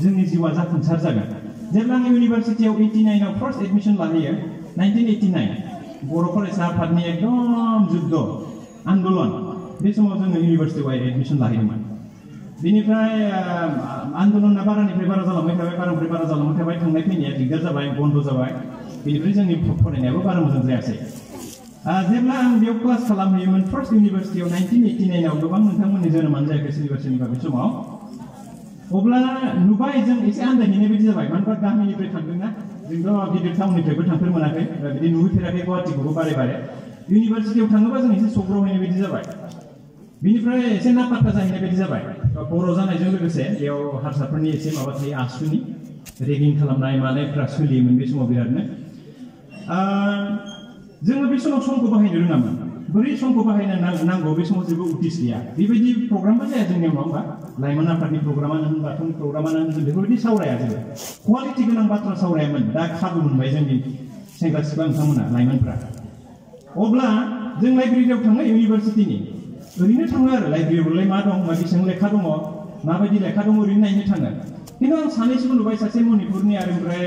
जोंनि जिउआ जाफुंसार जागोन जेब्ला आं इउनिभार्सिटियाव 89 आव फार्स्ट एडमिसन लाहैयो 1989 बर' फरायसा आफादनि एकदम जुद्ध आन्दलन बे समाव जोङो इउनिभार्सिटियाव एडमिसन लाहैदोंमोन बेनिफ्राय आन्दलना बारानिफ्राय बारा जालांबाय थाबाय बारानिफ्राय बारा जालांबाय थाबाय थांनाय फैनाया दिगदार जाबाय बन्द जाबाय बेनिफ्राय जोंनि फरायनायाबो बारा मोजां जायासै जेब्ला आं बेयाव क्लास खालामहैयोमोन फार्स्ट इउनिभार्सिटियाव 1989 आव गोबां नोंथांमोननि जोनोमानो जायाखै सोरनिबा सोरनिबा बे समाव अब्ला नुबाय जों एसे आन्दायहैनाय बायदि जाबाय मानो होनबा गामिनिफ्राय थांदोंना जोंथ' गिदिर टाउननिफ्रायबो थांफेर मोनाखै बिदि नुहैफेराखै गुवाहाटिखौबो बारे बारे इउनिभार्सिटियाव थाङोबा जों एसे सौग्रावहैनाय बायदि जाबाय बिनिफ्राय एसे नापात्ता जाहैनाय बायदि जाबाय बर' जानायजों लोगोसे बेयाव हारसाफोरनि एसे माबा थायो आसुनि रेगिं खालामनाय मानायफ्रा सोलियोमोन बे समाव बिरादनो जोङो बे समाव समखौ बाहायनो रोङामोन बोरै समखौ बाहायनो नांगौ बे समाव जेबो उदिस गैया बेबायदि प्रग्रामबो जाया जोंनियाव नङा होमबा लाइमोन आफादनि प्रग्रामानो होन बाथौनि प्रग्रामानो होन जों बेफोरबायदि सावराया जेबो क्वालिटि गोनां बाथ्रा सावरायामोन दा खाबु मोनबाय जोंनि सेंग्रा सिख्ला नोंथांमोना लाइमोनफ्रा अब्ला जों लाइब्रेरियाव थाङो इउनिभार्सिटिनि ओरैनो थाङो आरो लाइब्रेरियावलाय मा दं मा बेसेबां लेखा दङ माबायदि लेखा दङ ओरैनो नायनो थाङो खिन्थु आं सानैसो नुबाय सासे मणिपुरनि आरो ओमफ्राय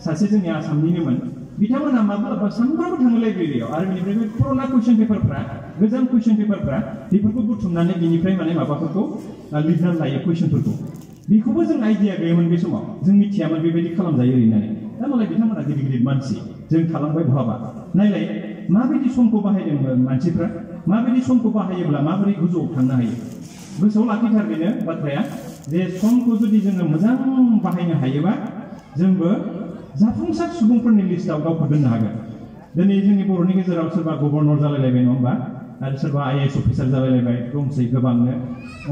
सासे जोंनि आसामनिनोमोन बिथांमोना माब्लाबा सानफ्रामबो थाङो लाइब्रेरियाव आरो बेनिफ्राय बे पुराना कुइसन पेपारफ्रा गोजाम कुइसन पेपारफ्रा बेफोरखौ बुथुमनानै बेनिफ्राय माने माबाफोरखौ लिरनानै लायो कुइसनफोरखौ बेखौबो जों आइडिया गैयामोन बे समाव जों मिथियामोन बेबायदि खालामजायो ओरैनानै दा मालाय बिथांमोना गिदिर गिदिर मानसि जों थालांबाय बहाबा नायलाय माबायदि समखौ बाहायदोंमोन मानसिफ्रा माबायदि समखौ बाहायोब्ला माबोरै गोजौआव थांनो हायो गोसोआव लाखिथार बेनो बाथ्राया जे समखौ जुदि जोङो मोजां बाहायनो हायोबा जोंबो जाफुंसार सुबुंफोरनि लिस्टआव गावखौ दोननो हागोन दिनै जोंनि बर'नि गेजेराव सोरबा गभर्नर जालायलायबाय नङा होमबा आरो सोरबा IAS अफिसार जालायलायबाय दंसै गोबांनो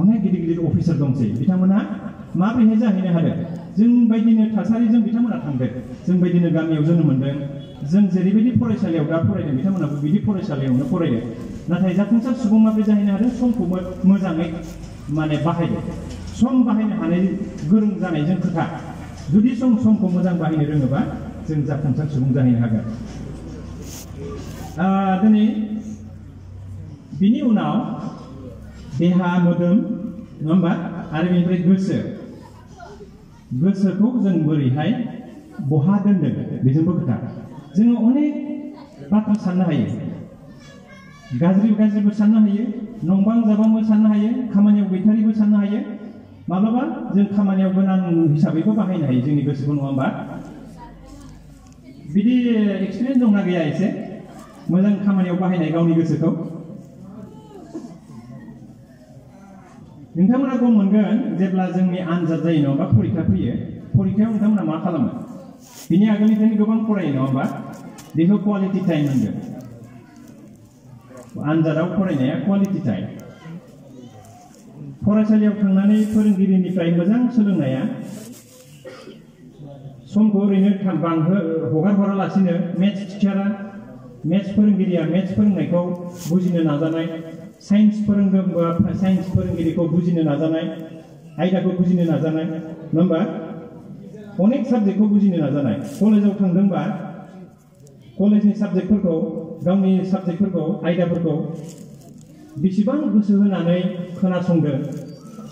अनेक गिदिर गिदिर अफिसार दंसै बिथांमोना माबोरैहाय जाहैनो हादों जों बायदिनो थासारिजों बिथांमोना थांदों जों बायदिनो गामियाव जोनोम मोनदों जों जेरैबायदि फरायसालियाव दा फरायदों बिथांमोनाबो बिदि फरायसालियावनो फरायदों नाथाय जाफुंसार सुबुं माबोरै जाहैनो हादों समखौ मोजाङै माने बाहायदों सम बाहायनो हानाय गोरों जानायजों खोथा जुदि समखौ मोजां बाहायनो रोङोबा जों जाफुंसार सुबुं जाहैनो हागोन दिनै बिनि उनाव देहा मोदोम नङा होमबा आरो बेनिफ्राय गोसोखौ जों बोरैहाय बहा दोनदों बेजोंबो खोथा जोङो अनेक बाथ्रा साननो हायो गाज्रिबो साननो हायो नंबां जाबांबो साननो हायो खामानियाव गैथारिबो साननो हायो माब्लाबा जों खामानियाव गोनां हिसाबैबो बाहायनो हायो जोंनि गोसोखौ नङा होमबा बिदि एक्सपिरियेन्स दंना गैया एसे मोजां खामानियाव बाहायनाय गावनि गोसोखौ नोंथांमोना गम मोनगोन जेब्ला जोंनि आनजाद जायो नङा होमबा फरिखा फैयो फरिखायाव नोंथांमोना मा खालामो बिनि आगोलनिफ्रायनो गोबां फरायो नङा होमबा बेखौ क्वालिटि टाइम होनगोन आनजादाव फरायनाया क्वालिटि टाइम फरायसालियाव थांनानै फोरोंगिरिनिफ्राय मोजां सोलोंनाया समखौ ओरैनो हगार हरालासिनो मेथ्स फोरोंगिरिया मेथ्स फोरोंनायखौ बुजिनो नाजानाय साइन्स फोरोंदोंबा साइन्स फोरोंगिरिखौ बुजिनो नाजानाय आयदाखौ बुजिनो नाजानाय नङा होमबा अनेक साबजेक्टखौ बुजिनो नाजानाय कलेजाव थांदोंबा कलेजनि साबजेक्टफोरखौ गावनि साबजेक्टफोरखौ आयदाफोरखौ बेसेबां गोसो होनानै खोनासंदों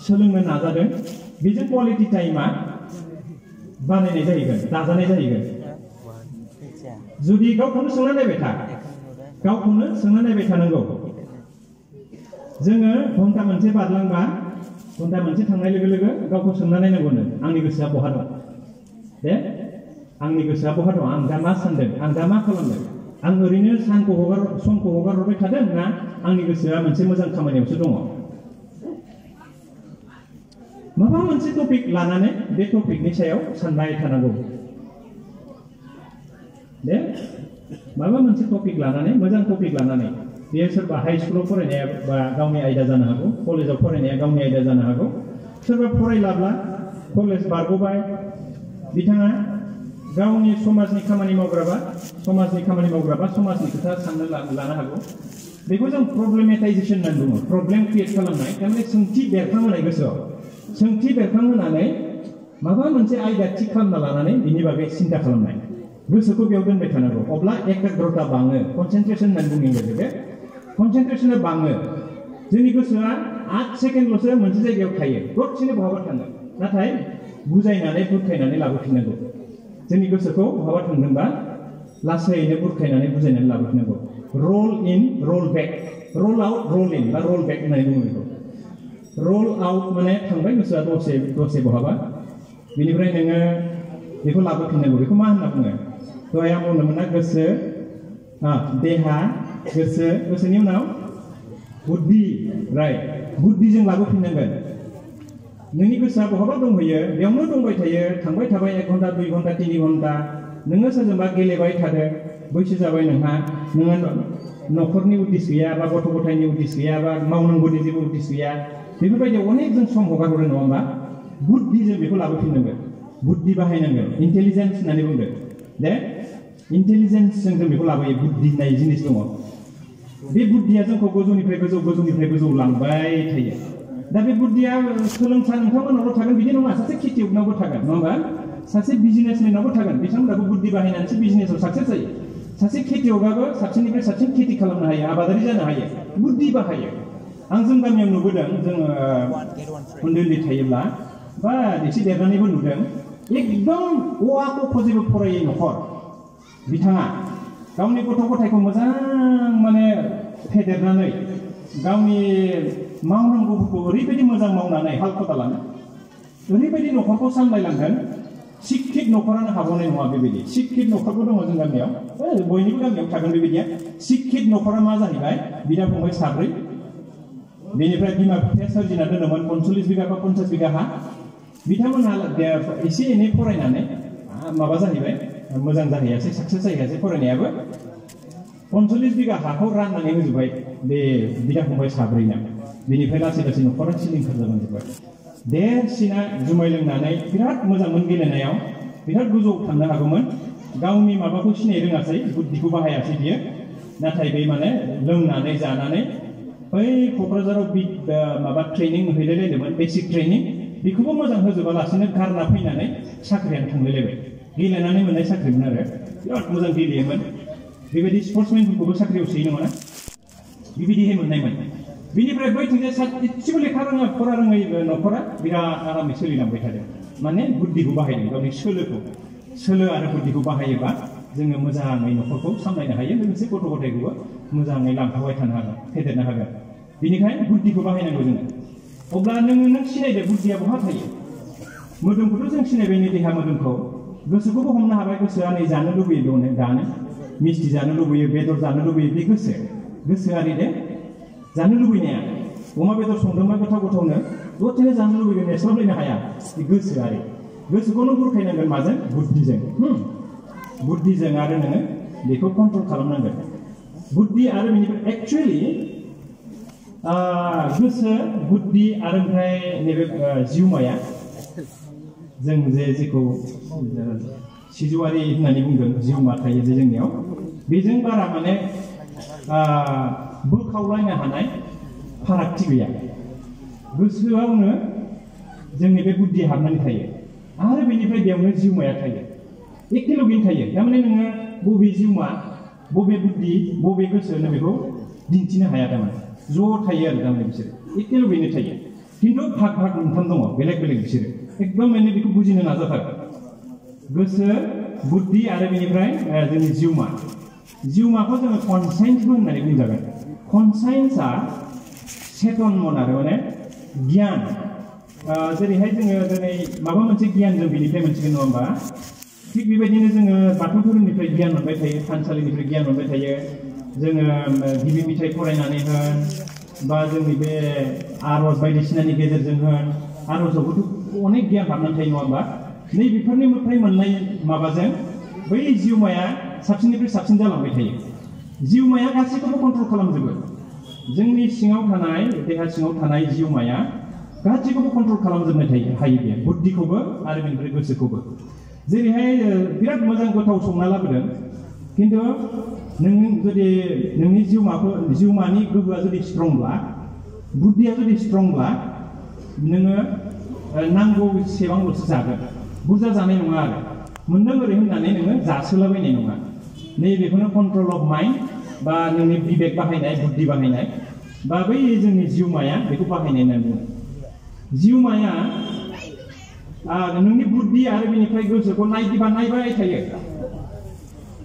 सोलोंनो नाजादों बेजों क्वालिटि टाइमा बानायनाय जाहैगोन दाजानाय जाहैगोन जुदि गावखौनो सोंना नायबाय थानांगौ जोङो घन्टा मोनसे बारलांबा घन्टा मोनसे थांनाय लोगो लोगो गावखौ सोंना नायनांगौनो आंनि गोसोआ बहा दं आंनि गोसोआ बहा दं आं दा मा सानदों आं दा मा खालामदों आं ओरैनो समखौ हगारहरबाय थादों ना आंनि गोसोआ मोनसे मोजां खामानियावसो दङ माबा मोनसे टपिक लानानै बे टपिकनि सायाव सानबाय थानांगौ माबा मोनसे टपिक लानानै मोजां टपिक लानानै बेयो सोरबा हाई स्कुलाव फरायनाया बा गावनि आयदा जानो हागौ कलेजाव फरायनाया गावनि आयदा जानो हागौ सोरबा फरायलाब्ला कलेज बारग'बाय बिथाङा गावनि समाजनि खामानि मावग्राबा समाजनि खोथा साननो लानो हागौ बेखौ जों प्रब्लेमेटाइजेसन होननानै बुङो प्रब्लेम क्रिएट खालामनाय थारमाने सोंथि बेरखांहोनाय गोसोआव सोंथि बेरखांहोनानै माबा मोनसे आयदा थि खालामना लानानै बिनि बागै सिन्था खालामनाय गोसोखौ बेयाव दोनबाय थानांगौ अब्ला एकाग्रता बाङो कनसेन्ट्रेसन होननानै बुङो बे कनसेन्ट्रेसना बाङो जोंनि गोसोआ 8 सेकेन्डल'सो मोनसे जायगायाव थायो दसेनो बहाबा थाङो नाथाय बुजायनानै बुरखायनानै लाबोफिननांगौ जोंनि गोसोखौ बहाबा थांदोंबा लासैनो बुरखायनानै बुजायनानै लाबोफिननांगौ रल इन रल बेक roll out roll in बा roll back होननानै बुङो बेखौ roll out माने थांबाय गोसोआ दसे बहाबा बेनिफ्राय नोङो बेखौ लाबोफिननांगौ बेखौ मा होनना बुङो दहाय आं बुंदोंमोन ना गोसो देहा गोसोनि उनाव बुद्धि राइट बुद्धिजों लाबोफिननांगोन नोंनि गोसोआ बहाबा दंहैयो बेयावनो दंबाय थायो थांबाय थाबाय 1 घन्टा 2 घन्टा 3 घन्टा नोङो सोरजोंबा गेलेबाय थादों बैसो जाबाय नोंहा नोङो न'खरनि उद्देश्य गैया बा गथ' गथायनि उद्देश्य गैया बा मावनांगौनि जेबो उद्देश्य गैया बेफोरबायदि अनेक जों सम हगारहरो नङा होमबा बुद्धिजों बेखौ लाबोफिननांगोन बुद्धि बाहायनांगोन इन्टेलिजेन्स होननानै बुंदों दे इन्टेलिजेन्सजों जों बेखौ लाबोयो बुद्धि होननाय जिनिस दङ बे बुद्धिया जोंखौ गोजौनिफ्राय गोजौ लांबाय थायो दा बे बुद्धिया सोलोंसा नोंथांमोनावल' थागोन बिदि नङा सासे खेथियगनावबो थागोन नङा होमबा सासे बिजनेसमेनावबो थागोन बिथांमोनाबो बुद्धि बाहायनानैसो बिजनेसाव साक्सेस जायो सासे खेथियगाबो साबसिननिफ्राय साबसिन खेथि खालामनो हायो आबादारि जानो हायो बुद्धि बाहायो आं जों गामियाव नुबोदों जोङो उन्दै थायोब्ला बा एसे देरनानैबो नुदों एकदम अ क जेबो फरायै न'खर बिथाङा गावनि गथ' गथायखौ मोजां माने फेदेरनानै गावनि मावनांगौफोरखौ ओरैबायदि मोजां मावनानै हाल खदालानो ओरैबायदि न'खरखौ सामलायलांगोन शिक्षित न'खरानो हाबावनाय नङा बेबायदि शिक्षित न'खरबो दङ जों गामियाव बयनिबो गामियाव थागोन बेबायदिया शिक्षित न'खरा मा जाहैबाय बिदा फंबाय 4 बेनिफ्राय बिमा बिफाया सोरजिना दोनोमोन 45 बिगा बा 50 बिगा हा बिथांमोनहा एसे एनै फरायनानै माबा जाहैबाय मोजां जाहैयासै साक्सेस जाहैयासै फरायनायाबो 45 बिगा हाखौ राननानै होजोबबाय बे बिदा फंबाय 4 ना बेनिफ्राय लासै न'खरा सिलिंखार जालांजोबबाय देरसिना जुमाय लोंनानै बिराद मोजांमोन गेलेनायाव बिराद गोजौआव थांनो हागौमोन गावनि माबाखौ सिनाय रोङासै बुद्धिखौ बाहायासै बियो नाथाय बे माने लोंनानै जानानै बै क'क्राझाराव माबा ट्रेनिं हैलायलायदोंमोन बेसिक ट्रेनिं बेखौबो मोजां होजोबालासिनो गारना फैनानै साख्रियानो थांलायलायबाय गेलेनानै मोननाय साख्रिमोन आरो बिराद मोजां गेलेयोमोन बेबायदि स्पर्ट्समेनफोरखौबो साख्रियाव सोयो नङा बेबायदिहाय मोननायमोन बिनिफ्राय बैथिंजाय एसेबो लेखा रोङा फरा रोङै न'खरा बिराद आरामै सोलिलांबाय थादों माने बुद्धिखौ बाहायदों गावनि सोलो आरो बुद्धिखौ बाहायोबा जोङो मोजाङै न'खरखौ सामलायनो हायो लोगोसे गथ' गथायखौबो मोजाङै लांफाबाय थानो हागोन फेदेरनो हागोन बेनिखायनो बुद्धिखौ बाहायनांगौ जोङो अब्ला नों सिनायदो बुद्धिया बहा थायो मोदोमखौथ' जों सिनायबाय नै देहा मोदोमखौ गोसोखौबो हमनो हाबाय गोसोआ नै जानो लुबैयो दानो मिस्टि जानो लुबैयो बेदर जानो लुबैयो बे गोसोआरि दे जानो लुबैनाया अमा बेदर संदोंबा गोथावनो दसेनो जानो लुबैगोन नेस्लाबलायनो हाया बे गोसोआरि गोसोखौनो बुरखायनांगोन माजों बुद्धिजों आरो नोङो बेखौ कन्ट्रल खालामनांगोन बुद्धि आरो बेनिफ्राय एक्चुअलि गोसो बुद्धि आरो ओमफ्राय नैबे जिउमाया जों जेखौ सिजौआरि होननानै बुंदों जिउमा थायो जे जोंनियाव बेजों बारा माने बोखावलायनो हानाय फारागथि गैया गोसोआवनो जोंनि बे बुद्धि हाबनानै थायो आरो बेनिफ्राय बेयावनो जिउमाया थायो एखेलगैनो थायो थारमाने नोङो बबे जिउमा बबे बुद्धि बबे गोसो होनो बेखौ दिन्थिनो हाया थारमाने ज' थायो आरो थारमाने बिसोरो एखेलगैनो थायो खिन्थु भाग मोनथाम दङ बेलेग बिसोरो एकदम माने बेखौ बुजिनो नाजाथार गोसो बुद्धि आरो बेनिफ्राय जोंनि जिउमाखौ जोङो कनसाइन्सबो होननानै बुंजागोन कनसाइन्सआ चेतन मन आरो माने गियान जेरैहाय जोङो दिनै माबा मोनसे गियान जों बेनिफ्राय मोनसिगोन नङा होमबा थिग बेबायदिनो जोङो बाथौ धोरोमनिफ्राय गियान मोनबाय थायो थानसालिनिफ्राय गियान मोनबाय थायो जोङो गिबि मेथाइ फरायनानै होन बा जोंनि बे आरज बायदिसिनानि गेजेरजों होन आरजआवबोथ' अनेक गियान हाबनानै थायो नङा होमबा नै बेफोरनिफ्राय मोननाय माबाजों बै जिउमाया साबसिननिफ्राय साबसिन जालांबाय थायो जिउमाया गासैखौबो कन्ट्रल खालामजोबो जोंनि सिङाव थानाय देहा सिङाव थानाय जिउमाया गासैखौबो कन्ट्रल खालामजोबनो हायो बे बुद्धिखौबो आरो बेनिफ्राय गोसोखौबो जेरैहाय बिराद मोजां गोथाव संना लाबोदों खिन्थु नों जुदि नोंनि जिउमानि गोहोआ जुदि स्ट्रंब्ला बुद्धिया जुदि स्ट्रंब्ला नोङो नांगौ सेबांल'सो जागोन बुरजा जानाय नङा आरो मोनदों ओरै होननानै नोङो जासोलाबायनाय नङा नैबेखौनो कन्ट्रल अफ माइन्ड बा नोंनि बिबेक बाहायनाय बुद्धि बाहायनाय बा बै जोंनि जिउमाया बेखौ बाहायनाय होननानै बुङो जिउमाया नोंनि बुद्धि आरो बेनिफ्राय गोसोखौ नायबाय थायो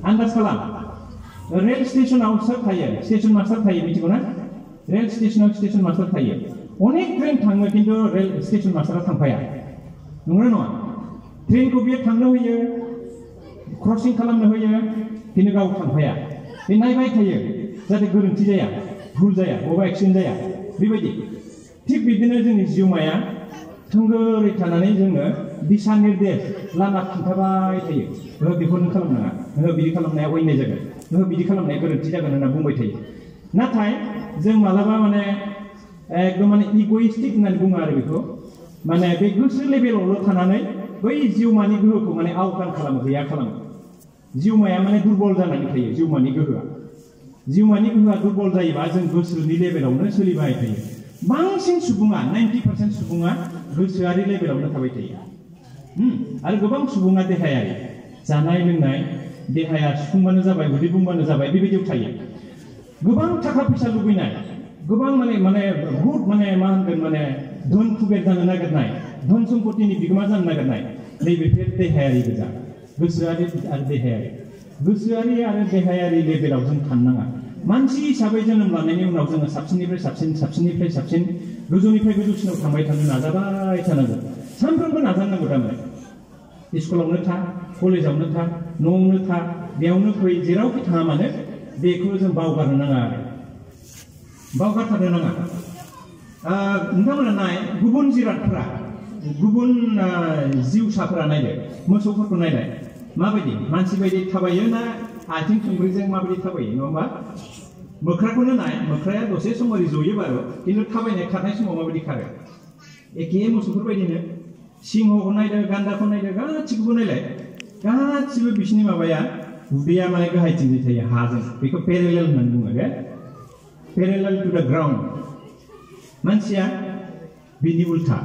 आन्दाज खालाम रेल स्टेशनाव सोर थायो स्टेशन मास्टार थायो मिथिगौ ना रेल स्टेशनाव स्टेशन मास्टार थायो अनेक ट्रेन थाङो खिन्थु रेल स्टेशन मास्टारा थांफाया नंगौना नङा ट्रेनखौ बियो थांनो होयो क्रसिं खालामनो होयो खिन्थु गाव थांफाया बे नायबाय थायो जाहाथे गोरोन्थि जाया भुल जाया बबेबा एक्सिडेन्ट जाया बेबायदि थिग बिदिनो जोंनि जिउमाया थोंगोरै थानानै जोङो दिशा निर्देश लामा खिन्थाबाय थायो ओहो बेखौ नों खालामनाङा ओहो बिदि खालामनाया अयनाय जागोन ओहो बिदि खालामनाया गोरोन्थि जागोन होनना बुंबाय थायो नाथाय जों मालाबा माने एकदम माने इग'इस्टिक होननानै बुङो आरो बेखौ माने बे गोसो लेभेलावल' थानानै बै जिउमानि गोहोखौ माने आवटान खालामो गैया खालामो जिउमाया माने दुर्बल जानानै थायो जिउमानि गोहोआ दुर्बल जायोबा जों गोसोनि लेभेलावनो सोलिबाय थायो बांसिन सुबुङा 90% सुबुङा गोसोआरि लेभेलावनो थाबाय थायो आरो गोबां सुबुङा देहायारि जानाय लोंनाय देहाया सुफुंबानो जाबाय उदै बुंबानो जाबाय बेबायदियाव थायो गोबां थाखा फैसा लुबैनाय गोबां माने बहुत माने मा होनगोन माने धन खुबेर जानो नागिरनाय धन सम्पतिनि बिगोमा जानो नागिरनाय नैबेफोर देहायारि गोजा गोसोआरि आरो देहायारि लेभेलाव जों थांनाङा मानसि हिसाबै जोनोम लानायनि उनाव जोङो साबसिननिफ्राय साबसिन गोजौनिफ्राय गोजौसिनाव थांबाय थानो नाजाबाय थानांगौ सानफ्रोमबो नाजानांगौ थारमाने स्कुलावनो था कलेजावनो था न'आवनो था बेयावनो फै जेरावखि थाङा मानो बेखौ जों बावगारनो नाङा आरो बावगारथारनो नाङा नोंथांमोना नाय गुबुन जिरादफोरा गुबुन जिउसाफोरा नायदो मोसौफोरखौ नायलाय माबायदि मानसि बायदि थाबायो ना आथिं थोंब्रैजों माबायदि थाबायो नङा होमबा मोख्राखौनो नाय मोख्राया दसे सम ओरै जयो बारो खिन्थु थाबायनाय खारनाय समाव माबायदि खारो एखे मोसौफोर बायदिनो सिंहखौ नायदो गान्दाखौ नायदो गासिखौबो नायलाय गासिबो बिसिनि माबाया उदैया माने गाहायथिंजों थायो हाजों बेखौ पेरेलेल होननानै बुङो दे पेरेलेल टु द ग्राउन्ड मानसिया बिनि उल्था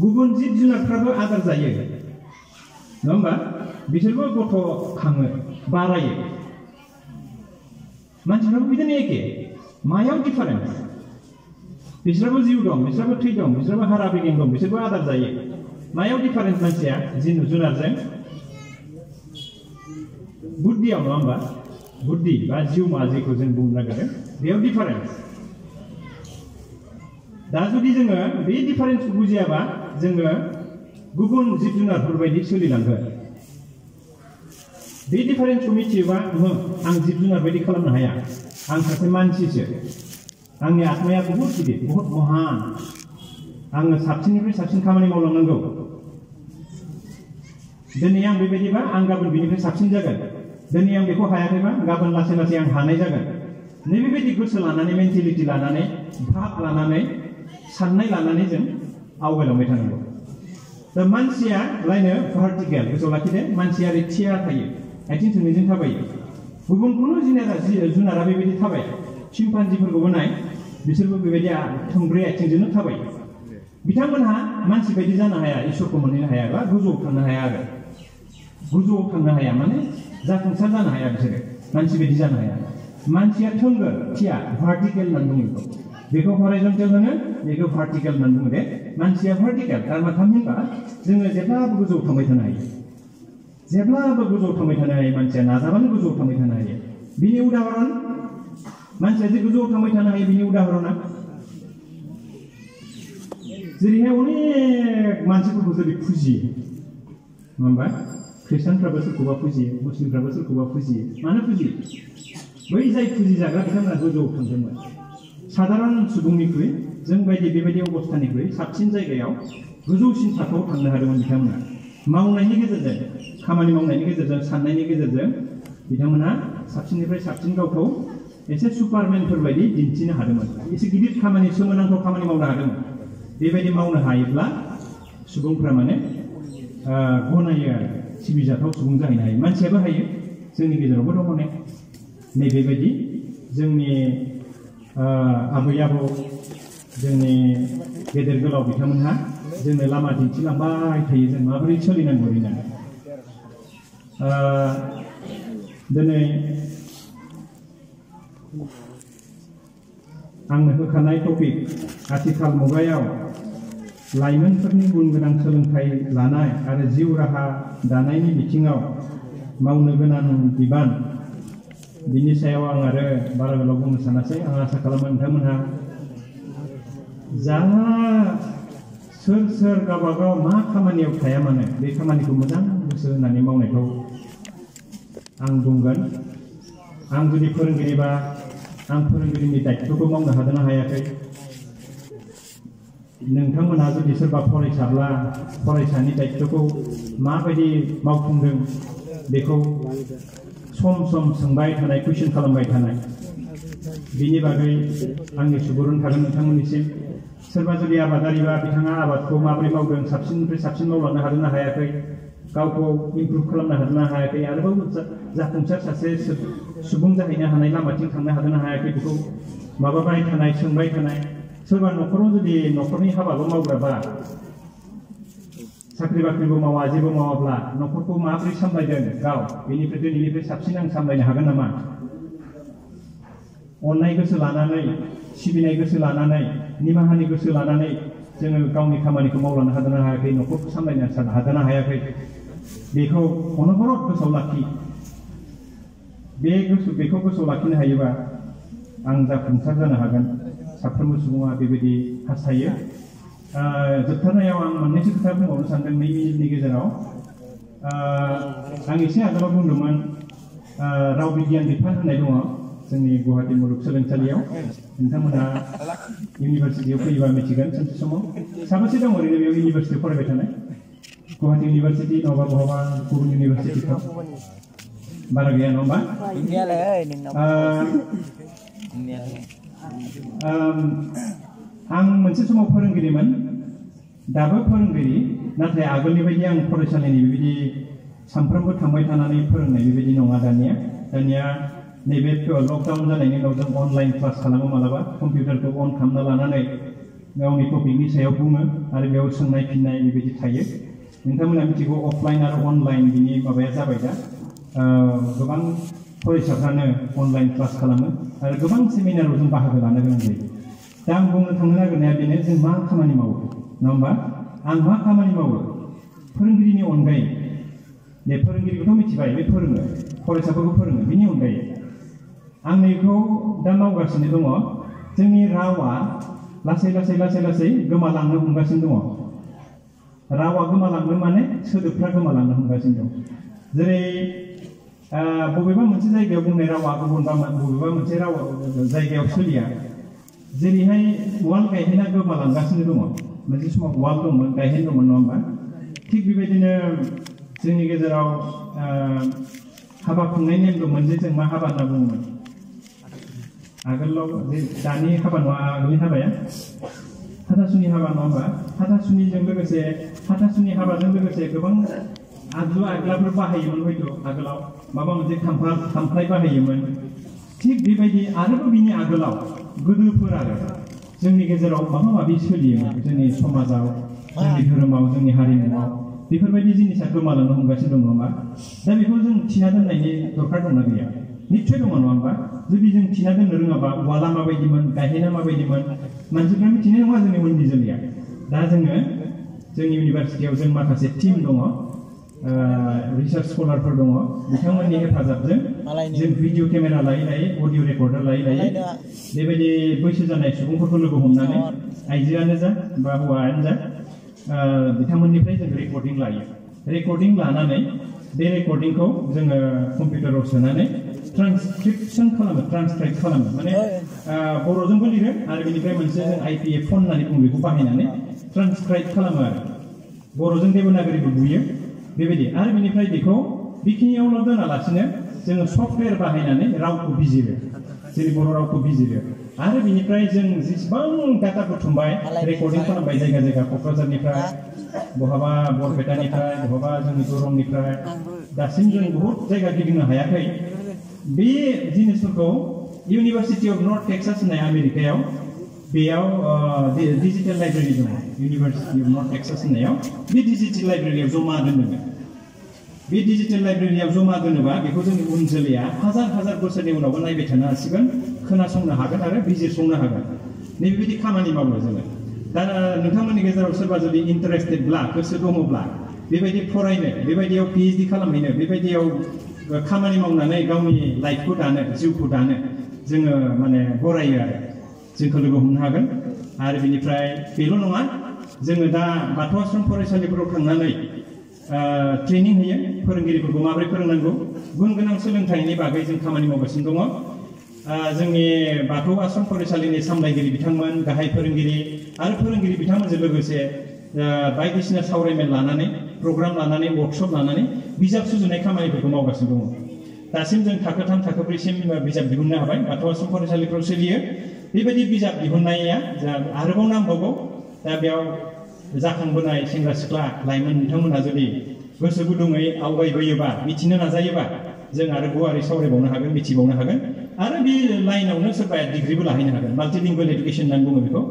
गुबुन जिब जुनारफ्राबो आदार जायो नङा होमबा बिसोरबो गथ' खाङो बारायो मानसिफ्राबो बिदिनो एखे मायाव डिफारेन्स बिसोरबो जिउ दं बिसोरबो थै दं बिसोरबो हारा बेगें दं बिसोरबो आदार जायो मायाव डिफारेन्स मानसिया जुनारजों बुद्धियाव नङा होमबा बुद्धि बा जिउमा जेखौ जों बुंनो नागिरदों बेयाव डिफारेन्स दा जुदि जोङो बे डिफारेन्सखौ बुजियाबा जोङो गुबुन जिब जुनारफोर बायदि सोलिलांगोन बे डिफारेन्सखौ मिथियोबा आं जिब जुनार बायदि खालामनो हाया आं सासे मानसिसो आंनि आत्माया बहुत गिदिर बहुत महान आङो साबसिननिफ्राय साबसिन खामानि मावलांनांगौ दिनै आं बेबायदिबा आं गाबोन बिनिफ्राय साबसिन जागोन दिनै आं बेखौ हायाखैबा गाबोन लासै लासै आं हानाय जागोन नैबेबायदि गोसो लानानै मेन्टेलिटि लानानै भाब लानानै साननाय लानानै जों आवगायलांबाय थानांगौ दा मानसिया लायनो भार्टिकेल गोसोआव लाखिदो मानसिया ओरै थिया थायो आथिं थोंनैजों थाबायो गुबुन खुनु जुनारा बेबायदि थाबाया चिम्पान्जिफोरखौबो नाय बिसोरबो बेबायदि थोंब्रै आथिंजोंनो थाबायो बिथांमोनहा मानसि बायदि जानो हाया इसोरखौ मोनहैनो हाया बा गोजौआव थांनो हाया आरो गोजौआव थांनो हाया माने जाफुंसार जानो हाया बिसोरो मानसि बायदि जानो हाया मानसिया थोंगोर थिया भार्टिकेल होननानै बुङो बेखौ हराइजन्टेल होनो बेखौ भार्टिकेल होननानै बुङो दे मानसिया भार्टिकेल थारमाने थामहिनबा जोङो जेब्लाबो गोजौआव थांबाय थानो हायो जेब्लाबो गोजौआव थांबाय थानो हायो मानसिया नाजाबानो गोजौआव थांबाय थानो हायो बिनि उदाहरन मानसिया जे गोजौआव थांबाय थानो हायो बिनि उदाहरना जेरैहाय अनेक मानसिफोरखौ जेरै फुजियो नङा होमबा ख्रिस्टानफ्राबो सोरखौबा फुजियो मुस्लिमफ्राबो सोरखौबा फुजियो मानो फुजियो बै जाय फुजिजाग्रा बिथांमोना गोजौआव थांदोंमोन साधारन सुबुंनिख्रुइ जों बेबायदि अबस्थानिख्रुइ साबसिन जायगायाव गोजौसिन थाखोआव थांनो हादोंमोन बिथांमोना मावनायनि गेजेरजों खामानि मावनायनि गेजेरजों साननायनि गेजेरजों बिथांमोना साबसिननिफ्राय साबसिन गावखौ एसे सुपारमेनफोर बायदि दिन्थिनो हादोंमोन एसे गिदिर खामानि सोमोनांथाव खामानि मावनो हादोंमोन बेबायदि मावनो हायोब्ला सुबुंफ्रा माने गनायो आरो सिबिजाथाव सुबुं जाहैनो हायो मानसियाबो हायो जोंनि गेजेरावबो दङ नैबेबायदि जोंनि आबै आबौ जोंनि गेदेर गोलाव बिथांमोनहा जोंनो लामा दिन्थिलांबाय थायो जों माबोरै सोलिनांगौ होननानै दिनै आंनो होखानाय टपिक आथिखाल मुगायाव लाइमोनफोरनि गुन गोनां सोलोंथाइ लानाय आरो जिउ राहा दानायनि बिथिङाव मावनो गोनां बिबान बिनि सायाव आं आरो बारा गोलाव बुंनो सानासै आं आसा खालामो नोंथांमोनहा जा सोर गावबागाव मा खामानियाव थाया मानो बे खामानिखौ मोजां गोसो होनानै मावनायखौ आं बुंगोन आं जुदि फोरोंगिरिबा आं फोरोंगिरिनि दायित्वखौ मावनो हादोंना हायाखै नोंथांमोनहा जुदि सोरबा फरायसाब्ला फरायसानि दायित्वखौ माबायदि मावफुंदों बेखौ सम सम सोंबाय थानाय कुइसन खालामबाय थानाय बिनि बागै आंनि सुबुरुन थागोन नोंथांमोननिसिम सोरबा जुदि आबादारिबा बिथाङा आबादखौ माबोरै मावदों साबसिननिफ्राय साबसिन मावलांनो हादोंना हायाखै गावखौ इमप्रुभ खालामनो हादोंना हायाखै आरोबाव जाफुंसार सासे सुबुं जाहैनो हानाय लामाथिं थांनो हादोंना हायाखै बेखौ माबाबाय थानाय सोंबाय थानाय सोरबा न'खराव जुदि न'खरनि हाबाल' मावग्राबा साख्रि बाख्रिबो मावा जेबो मावाब्ला न'खरखौ माबोरै सामलायदों गाव बेनिफ्राय दिनैनिफ्राय साबसिन आं सामलायनो हागोन नामा अननाय गोसो लानानै सिबिनाय गोसो लानानै निमाहानि गोसो लानानै जोङो गावनि खामानिखौ मावलांनो हादोंना हायाखै न'खरखौ सामलायनो हादोंना हायाखै बेखौ अनबरत गोसोआव लाखि बेखौ गोसोआव लाखिनो हायोबा आं जाफुंसार जानो हागोन साफ्रोमबो सुबुङा बेबायदि हास्थायो जोबथारनायाव आं मोननैसो खोथा बुंबावनो सानदों 2 मिनिटनि गेजेराव आं एसे आगोलाव बुंदोंमोन राव बिगियान बिफान होननाय दङ जोंनि गुवाहाटी मुलुगसोलोंसालियाव नोंथांमोना इउनिभार्सिटियाव फैयोबा मिथिगोन सानसे समाव साबेसे दं ओरैनो बेयाव इउनिभार्सिटियाव फरायबाय थानाय गुवाहाटी इउनिभार्सिटि नङाबा बहाबा गुबुन इउनिभार्सिटिफ्राव बारा गैया नङा होमबा आं मोनसे समाव फोरोंगिरिमोन दाबो फोरोंगिरि नाथाय आगोलनि बायदि आं फरायसालिनि बेबायदि सानफ्रोमबो थांबाय थानानै फोरोंनाय बेबायदि नङा दानिया नैबे लकडाउन जानायनि उनाव जों अनलाइन क्लास खालामो मालाबा कम्पिउटारखौ अन खालामना लानानै गावनि टपिकनि सायाव बुङो आरो बेयाव सोंनाय फिननाय बेबायदि थायो नोंथांमोना मिथिगौ अफलाइन आरो अनलाइन बिनि माबाया जाबाय दा गोबां फरायसाफ्रानो अनलाइन क्लास खालामो आरो गोबां सेमिनाराव जों बाहागो लानो गोनां जायो दा आं बुंनो थांनो नागिरनाया बेनो जों मा खामानि मावो नङा होमबा आं मा खामानि मावो फोरोंगिरिनि अनगायै बे फोरोंगिरिखौथ' मिथिबाय बे फोरोङो फरायसाफोरखौ फोरोङो बेनि अनगायै आं बेखौ दा मावगासिनो दङ जोंनि रावा लासै गोमालांनो हमगासिनो दङ रावा गोमालांनो माने सोदोबफ्रा गोमालांनो हमगासिनो दं जेरै बबेबा मोनसे जायगायाव बुंनाय रावा गुबुन बबेबा मोनसे राव जायगायाव सोलिया जेरैहाय वाल गायहेना गोमालांगासिनो दङ मोनसे समाव वाल दंमोन गायहेन दंमोन नङा होमबा थिग बेबायदिनो जोंनि गेजेराव हाबा खुंनाय नेम दंमोन जे जों मा हाबा होनना बुङोमोन आगोलाव दानि हाबा नङा आगोलनि हाबाया हाथासुनि हाबा नङा होमबा हाथासुनि हाबाजों लोगोसे गोबां आगजु आगलाफोर बाहायोमोन हयथ' आगोलाव माबा मोनसे खामफ्लाय बाहायोमोन थिग बेबायदि आरोबाव बिनि आगोलाव गोदोफोर आरो जोंनि गेजेराव माबा माबि सोलियोमोन जोंनि समाजाव जोंनि धोरोमाव जोंनि हारिमुआव बेफोरबायदि जिनिसा गोमालांनो हमगासिनो दं नङा दा बेखौ जों थिना दोननायनि दरकार दंना गैया निस्सय दङ नङा होमबा जुदि जों थिना दोननो रोङाबा वाला माबायदिमोन गायहेना माबायदिमोन मानसिफ्रा मिथिनाय नङा जोंनि उननि जोलैया दा जोंनि इउनिभार्सिटियाव जों माखासे टिम दङ रिसार्च स्कलारफोर दङ बिथांमोननि हेफाजाबजों जों भिडिअ केमेरा लायै अडिअ रेकर्डार लायै बेबायदि बैसो जानाय सुबुंफोरखौ लोगो हमनानै आइजोआनो जा बा हौवायानो जा बिथांमोननिफ्राय जों रेकर्डिं लायो रेकर्डिं लानानै बे रेकर्डिंखौ जोङो कम्पिउटाराव सोनानै ट्रान्सक्राइब खालामो माने बर'जोंबो लिरो आरो बेनिफ्राय मोनसे जों IPA फन होननानै बुङो बेखौ बाहायनानै ट्रान्सक्राइब खालामो आरो बर'जों देबनागरिबो बुयो बेबायदि आरो बेनिफ्राय बेखौ बेखिनियावल' दोनालासिनो जोङो सफ्टवेयर बाहायनानै रावखौ बिजिरो जेरै बर' रावखौ बिजिरो आरो बेनिफ्राय जों जेसेबां डाटा बुथुमबाय रेकर्डिं खालामबाय जायगा क'क्राझारनिफ्राय बहाबा बरपेटानिफ्राय बहाबा जोंनि दरंनिफ्राय दासिम जों बहुत जायगा गिदिंनो हायाखै बे जिनिसफोरखौ इउनिभार्सिटि अफ नर्थ टेक्सास होननाय आमेरिकायाव बेयाव डिजिटेल लाइब्रेरि दङ इउनिभार्सिटि अफ नर्थ टेक्सास होननायाव बे डिजिटेल लाइब्रेरियाव जमा दोनदों बे डिजिटेल लाइब्रेरियाव जमा दोनोबा बेखौ जोंनि उन जोलैया हाजार बोसोरनि उनावबो नायबाय थानो हासिगोन खोनासंनो हागोन आरो बिजिरसंनो हागोन नैबेबायदि खामानि मावो जोङो दा नोंथांमोननि गेजेराव सोरबा जुदि इन्टारेस्टेडब्ला गोसो दङब्ला बेबायदि फरायनो बेबायदियाव PhD खालामहैनो बेबायदियाव खामानि मावनानै गावनि लाइफखौ दानो जिउखौ दानो जोङो माने बरायो आरो जोंखौ लोगो हमनो हागोन आरो बेनिफ्राय बेल' नङा जोङो दा बाथौ आश्रम फरायसालिफोराव थांनानै ट्रेनिं होयो फोरोंगिरिफोरखौ माबोरै फोरोंनांगौ गुन गोनां सोलोंथाइनि बागै जों खामानि मावगासिनो दङ जोंनि बाथौ आश्रम फरायसालिनि सामलायगिरि बिथांमोन गाहाय फोरोंगिरि आरो फोरोंगिरि बिथांमोनजों लोगोसे बायदिसिना सावरायमेल लानानै प्रग्राम लानानै वर्कशप लानानै बिजाब सुजुनाय खामानिफोरखौ मावगासिनो दङ दासिम जों थाखो 3 थाखो 4 सिम बिजाब दिहुननो हाबाय बाथौ आश्रम फरायसालिफ्राव सोलियो बेबायदि बिजाब दिहुननाया आरोबाव नांबावगौ दा बेयाव जाखांबोनाय सेंग्रा सिख्ला लाइमोन बिथांमोनहा जुदि गोसो गुदुङै आवगायबोयोबा मिथिनो नाजायोबा जों आरो गुवारै सावरायबावनो हागोन मिथिबावनो हागोन आरो बे लाइनावनो सोरबाया डिग्रिबो लाहैनो हागोन माल्टिलिंगुवेल एडुकेशन होननानै बुङो बेखौ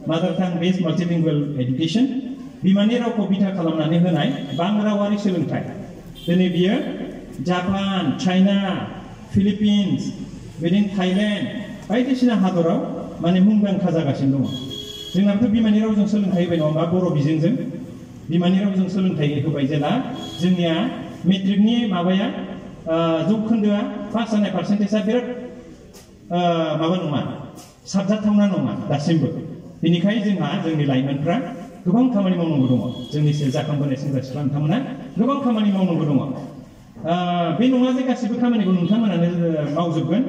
मादार टां बेस्ड माल्टिलिंगुवेल एडुकेशन बिमानि रावखौ बिथा खालामनानै होनाय बांरावारि सोलोंथाइ दिनै बियो जापान चाइना फिलिपिन्स बिदिनो थाइलेण्ड बायदिसिना हादराव माने मुंदांखा जागासिनो दङ जोंनाबोथ' बिमानि रावजों सोलोंथाइ होबाय नङा होमबा बर' बिजोंजों बिमानि रावजों सोलोंथाइ होबाय जेला जोंनिया मेट्रिकनि माबाया जौखोन्दोआ पास जानाय पार्सेन्टेजआ बिराद माबा नङा साबजाथावना नङा दासिमबो बेनिखायनो जोंहा जोंनि लाइमोनफ्रा गोबां खामानि मावनांगौ दङ जोंनि जाखांबोनाय सेंग्रा सिख्ला नोंथांमोना गोबां खामानि मावनांगौ दङ बे नङा जे गासिबो खामानिखौ नोंथांमोनानो मावजोबगोन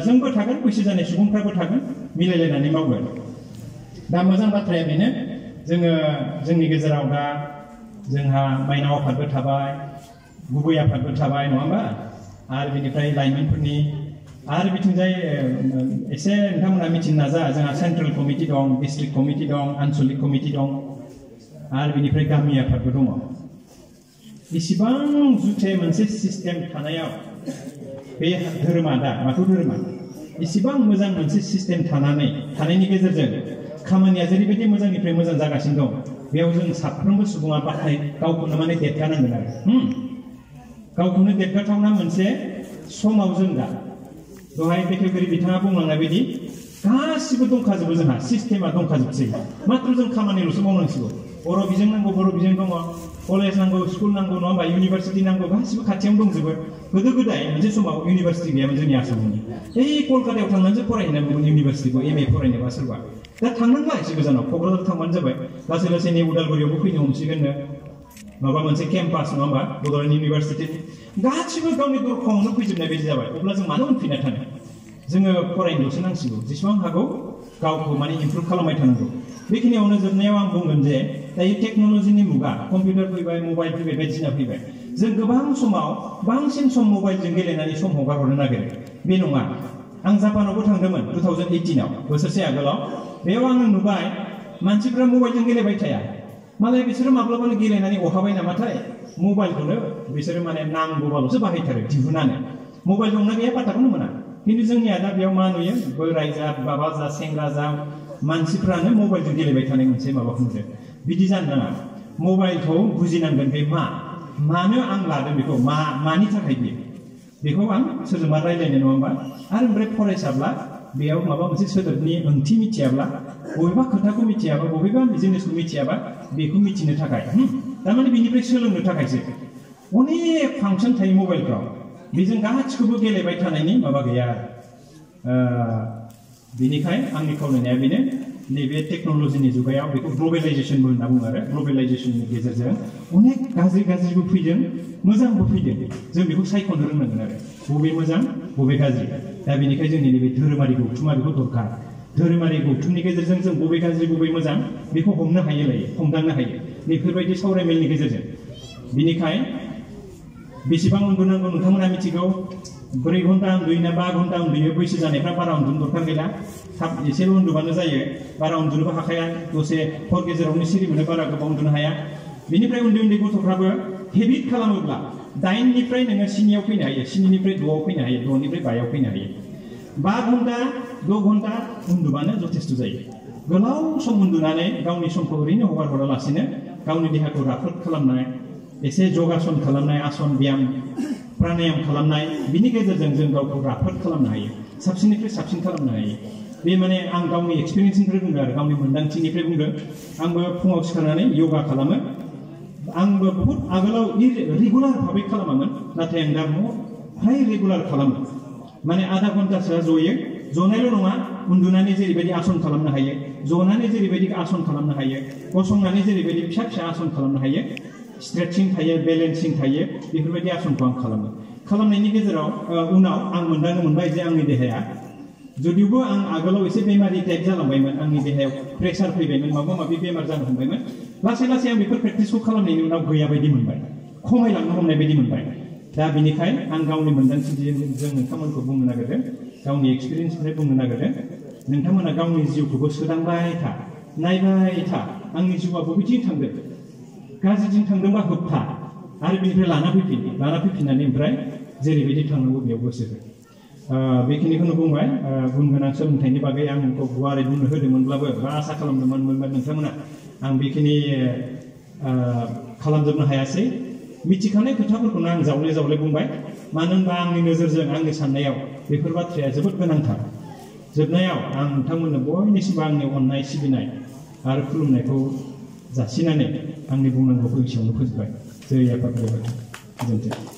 जोंबो थागोन बैसो जानाय सुबुंफ्राबो थागोन मिलायलायनानै मावगोन दा मोजां बाथ्राया बेनो जोङो जोंनि गेजेराव दा जोंहा माइनाव आफादबो थाबाय गुबै आफादबो थाबाय नङा होमबा आरो बेनिफ्राय लाइमोनफोरनि आरो बिथिंजाय एसे नोंथांमोना मिथिनो नाजा जोंहा सेन्ट्रेल कमिटि दं डिस्ट्रिक्ट कमिटि दं आनसलिक कमिटि दं आरो बेनिफ्राय गामि आफादबो दङ इसिबां जुथे मोनसे सिस्टेम थानायाव बे धोरोमा दा बाथौ धोरोमा इसिबां मोजां मोनसे सिस्टेम थानायनि गेजेरजों खामानिया जेरैबायदि मोजांनिफ्राय मोजां जागासिनो दं बेयाव जों साफ्रोमबो सुबुङा गावखौनो माने देरगानांगोन आरो गावखौनो देरगाथावना मोनसे समाव जों दा दहाय बेखेवगिरि बिथाङा बुंलांनाय बायदि गासिबो दंखाजोबो जोंहा सिस्टेमा दंखाजोबसै मात्र जों खामानिल'सो मावनांसिगौ बर' बिजों नांगौ बर' बिजों दङ कलेज नांगौ स्कुल नांगौ नङा होमबा इउनिभार्सिटि नांगौ गासिबो खाथियावनो दंजोबो गोदो गोदाय मोनसे समाव इउनिभार्सिटि गैयामोन जोंनि आसामनि कलकातायाव थांनानैसो फरायहैनांगौमोन इउनिभार्सिटिखौ MA फरायनोबा सोरबा दा थांनांला एसे गोजानाव क'क्राझार थांबानो जाबाय लासै लासै नै उदालगुरियावबो फैनो हमसिगोननो माबा मोनसे केम्पास नङा होमबा बड'लेण्ड इउनिभार्सिटिनि गासिबो गावनि दरखंआवनो फैजोबनाय बायदि जाबाय अब्ला जों मानो उनफिनना थानो जोङो फरायनोल'सो नांसिगौ जेसेबां हागौ गावखौ माने इमप्रुभ खालामबाय थानांगौ बेखिनियावनो जोबनायाव आं बुंगोन जे दायो टेक्न'लजिनि मुगा कम्पिउटार फैबाय मबाइल फैबाय बायदिसिना फैबाय जों गोबां समाव बांसिन सम मबाइलजों गेलेनानै सम हगारहरनो नागिरो बे नङा आं जापानावबो थांदोंमोन 2018आव बोसोरसे आगोलाव बेयाव आङो नुबाय मानसिफ्रा मबाइलजों गेलेबाय थाया मालाय बिसोरो माब्लाबानो गेलेनानै अहाबाय नामाथाय मबाइलखौनो बिसोरो माने नांगौबाल'सो बाहायथारो दिहुनानै मबाइल दंना गैया पात्ताखौनो मोना खिन्थु जोंनिया दा बेयाव मा नुयो बोराय जा बाबा जा सेंग्रा जा मानसिफ्रानो मबाइलजों गेलेबाय थानाय मोनसे माबाखौ नुदों बिदि जानो नाङा मबाइलखौ बुजिनांगोन बे मानो आं लादों बेखौ मानि थाखाय बेखौ आं सोरजोंबा रायज्लायनो नङा होमबा आरो ओमफ्राय फरायसाब्ला बेयाव माबा मोनसे सोदोबनि ओंथि मिथियाब्ला बबेबा खोथाखौ मिथियाबा बबेबा जिनिसखौ मिथियाबा बेखौ मिथिनो थाखाय थारमाने बेनिफ्राय सोलोंनो थाखायसो अनेक फांसन थायो मबाइलफ्राव बेजों गासिखौबो गेलेबाय थानायनि माबा गैया बेनिखाय आंनि खावलायनाया बेनो नैबे टेक्न'लजिनि जुगायाव बेखौ ग्लबेलाइजेसनबो होनना बुङो आरो ग्लबेलाइजेसननि गेजेरजों अनेक गाज्रिबो फैदों मोजांबो फैदों जों बेखौ सायख'नो रोंनांगोन आरो बबे मोजां बबे गाज्रि दा बेनिखाय जोंनि नैबे धोरोमारि गौथुमा बेखौ दरखार धोरोमारि गौथुमनि गेजेरजों जों बबे गाज्रि बबे मोजां बेखौ हमदांनो हायो बेफोरबायदि सावरायमेलनि गेजेरजों बिनिखाय बेसेबां उन्दुनांगौ नोंथांमोना मिथिगौ 4 घन्टा उन्दुयो ना 5 घन्टा उन्दुयो बैसो जानायफ्रा बारा उन्दुनो दरखार गैला थाब एसेल' उन्दुबानो जायो बारा उन्दुनोबो हाखाया दसे हर गेजेरावनो सिरि मोनो बारा गोबाव उन्दुनो हाया बेनिफ्राय उन्दै गथ'फ्राबो हेबिट खालामोब्ला 8निफ्राय नोङो 7नियाव फैनो हायो 7निफ्राय 9आव फैनो हायो 9निफ्राय 5आव फैनो हायो 5 घन्टा 6 घन्टा उन्दुबानो जथेस्थ' जायो गोलाव सम उन्दुनानै गावनि समखौ ओरैनो हगारहरालासिनो गावनि देहाखौ राफोद खालामनाय एसे जगासन खालामनाय आसन ब्याम प्राणायाम खालामनाय बिनि गेजेरजों जों गावखौ राफोद खालामनो हायो साबसिननिफ्राय साबसिन खालामनो हायो बे माने आं गावनि एक्सपिरियेन्सनिफ्राय बुंदों आरो गावनि मोन्दांथिनिफ्राय बुंदों आंबो फुङाव सिखारनानै योगा खालामो आंबो बहुत आगोलाव रेगुलार भाबै खालामामोन नाथाय आं दा फ्राय रेगुलार खालामो माने आधा घन्टासोआ जयो जनायल' नङा उन्दुनानै जेरैबायदि आसन खालामनो हायो जनानै जेरैबायदि आसन खालामनो हायो गसंनानै जेरैबायदि फिसा फिसा आसन खालामनो हायो स्ट्रेचिं थायो बेलेन्सिं थायो बेफोरबायदि आसनखौ आं खालामो खालामनायनि गेजेराव उनाव आं मोनदांनो मोनबाय जे आंनि देहाया जुदिबो आं आगोलाव एसे बेमारि टाइप जालांबायमोन आंनि देहायाव प्रेसार फैबायमोन माबा माबि बेमार जानो हमबायमोन लासै लासै आं बेफोर प्रेक्टिसखौ खालामनायनि उनाव गैया बायदि मोनबाय खमायलांनो हमनाय बायदि मोनबाय दा बेनिखाय आं गावनि मोन्दांथिजों नोंथांमोनखौ बुंनो नागिरदों गावनि एक्सपिरियेन्सनिफ्राय बुंनो नागिरदों नोंथांमोना गावनि जिउखौबो सोदांबाय था नायबाय था आंनि जिउआ बबेथिं थांदों गाज्रिथिं थांदोंबा होबथा आरो बेनिफ्राय लाना फैफिननानै ओमफ्राय जेरैबायदि थांनांगौ बेयाव गोसो हो बेखिनिखौनो बुंबाय गुन गोनां सोलोंथाइनि बागै आं नोंखौ गुवारै बुंनो होदोंमोनब्लाबो बा आसा खालामदोंमोन नोंथांमोना आं बेखिनि खालामजोबनो हायासै मिथिखानाय खोथाफोरखौनो आं जावले बुंबाय मानो होनबा आंनि नोजोरजों आंनि साननायाव बेफोर बाथ्राया जोबोद गोनांथार जोबनायाव आं नोंथांमोननो बयनिसिमबो आंनि अननाय सिबिनाय आरो खुलुमनायखौ जासिनानै आंनि बुंनांगौखौ एसेयावनो फोजोबबाय जै आफा बोराइ बाथौ गोजोन्थों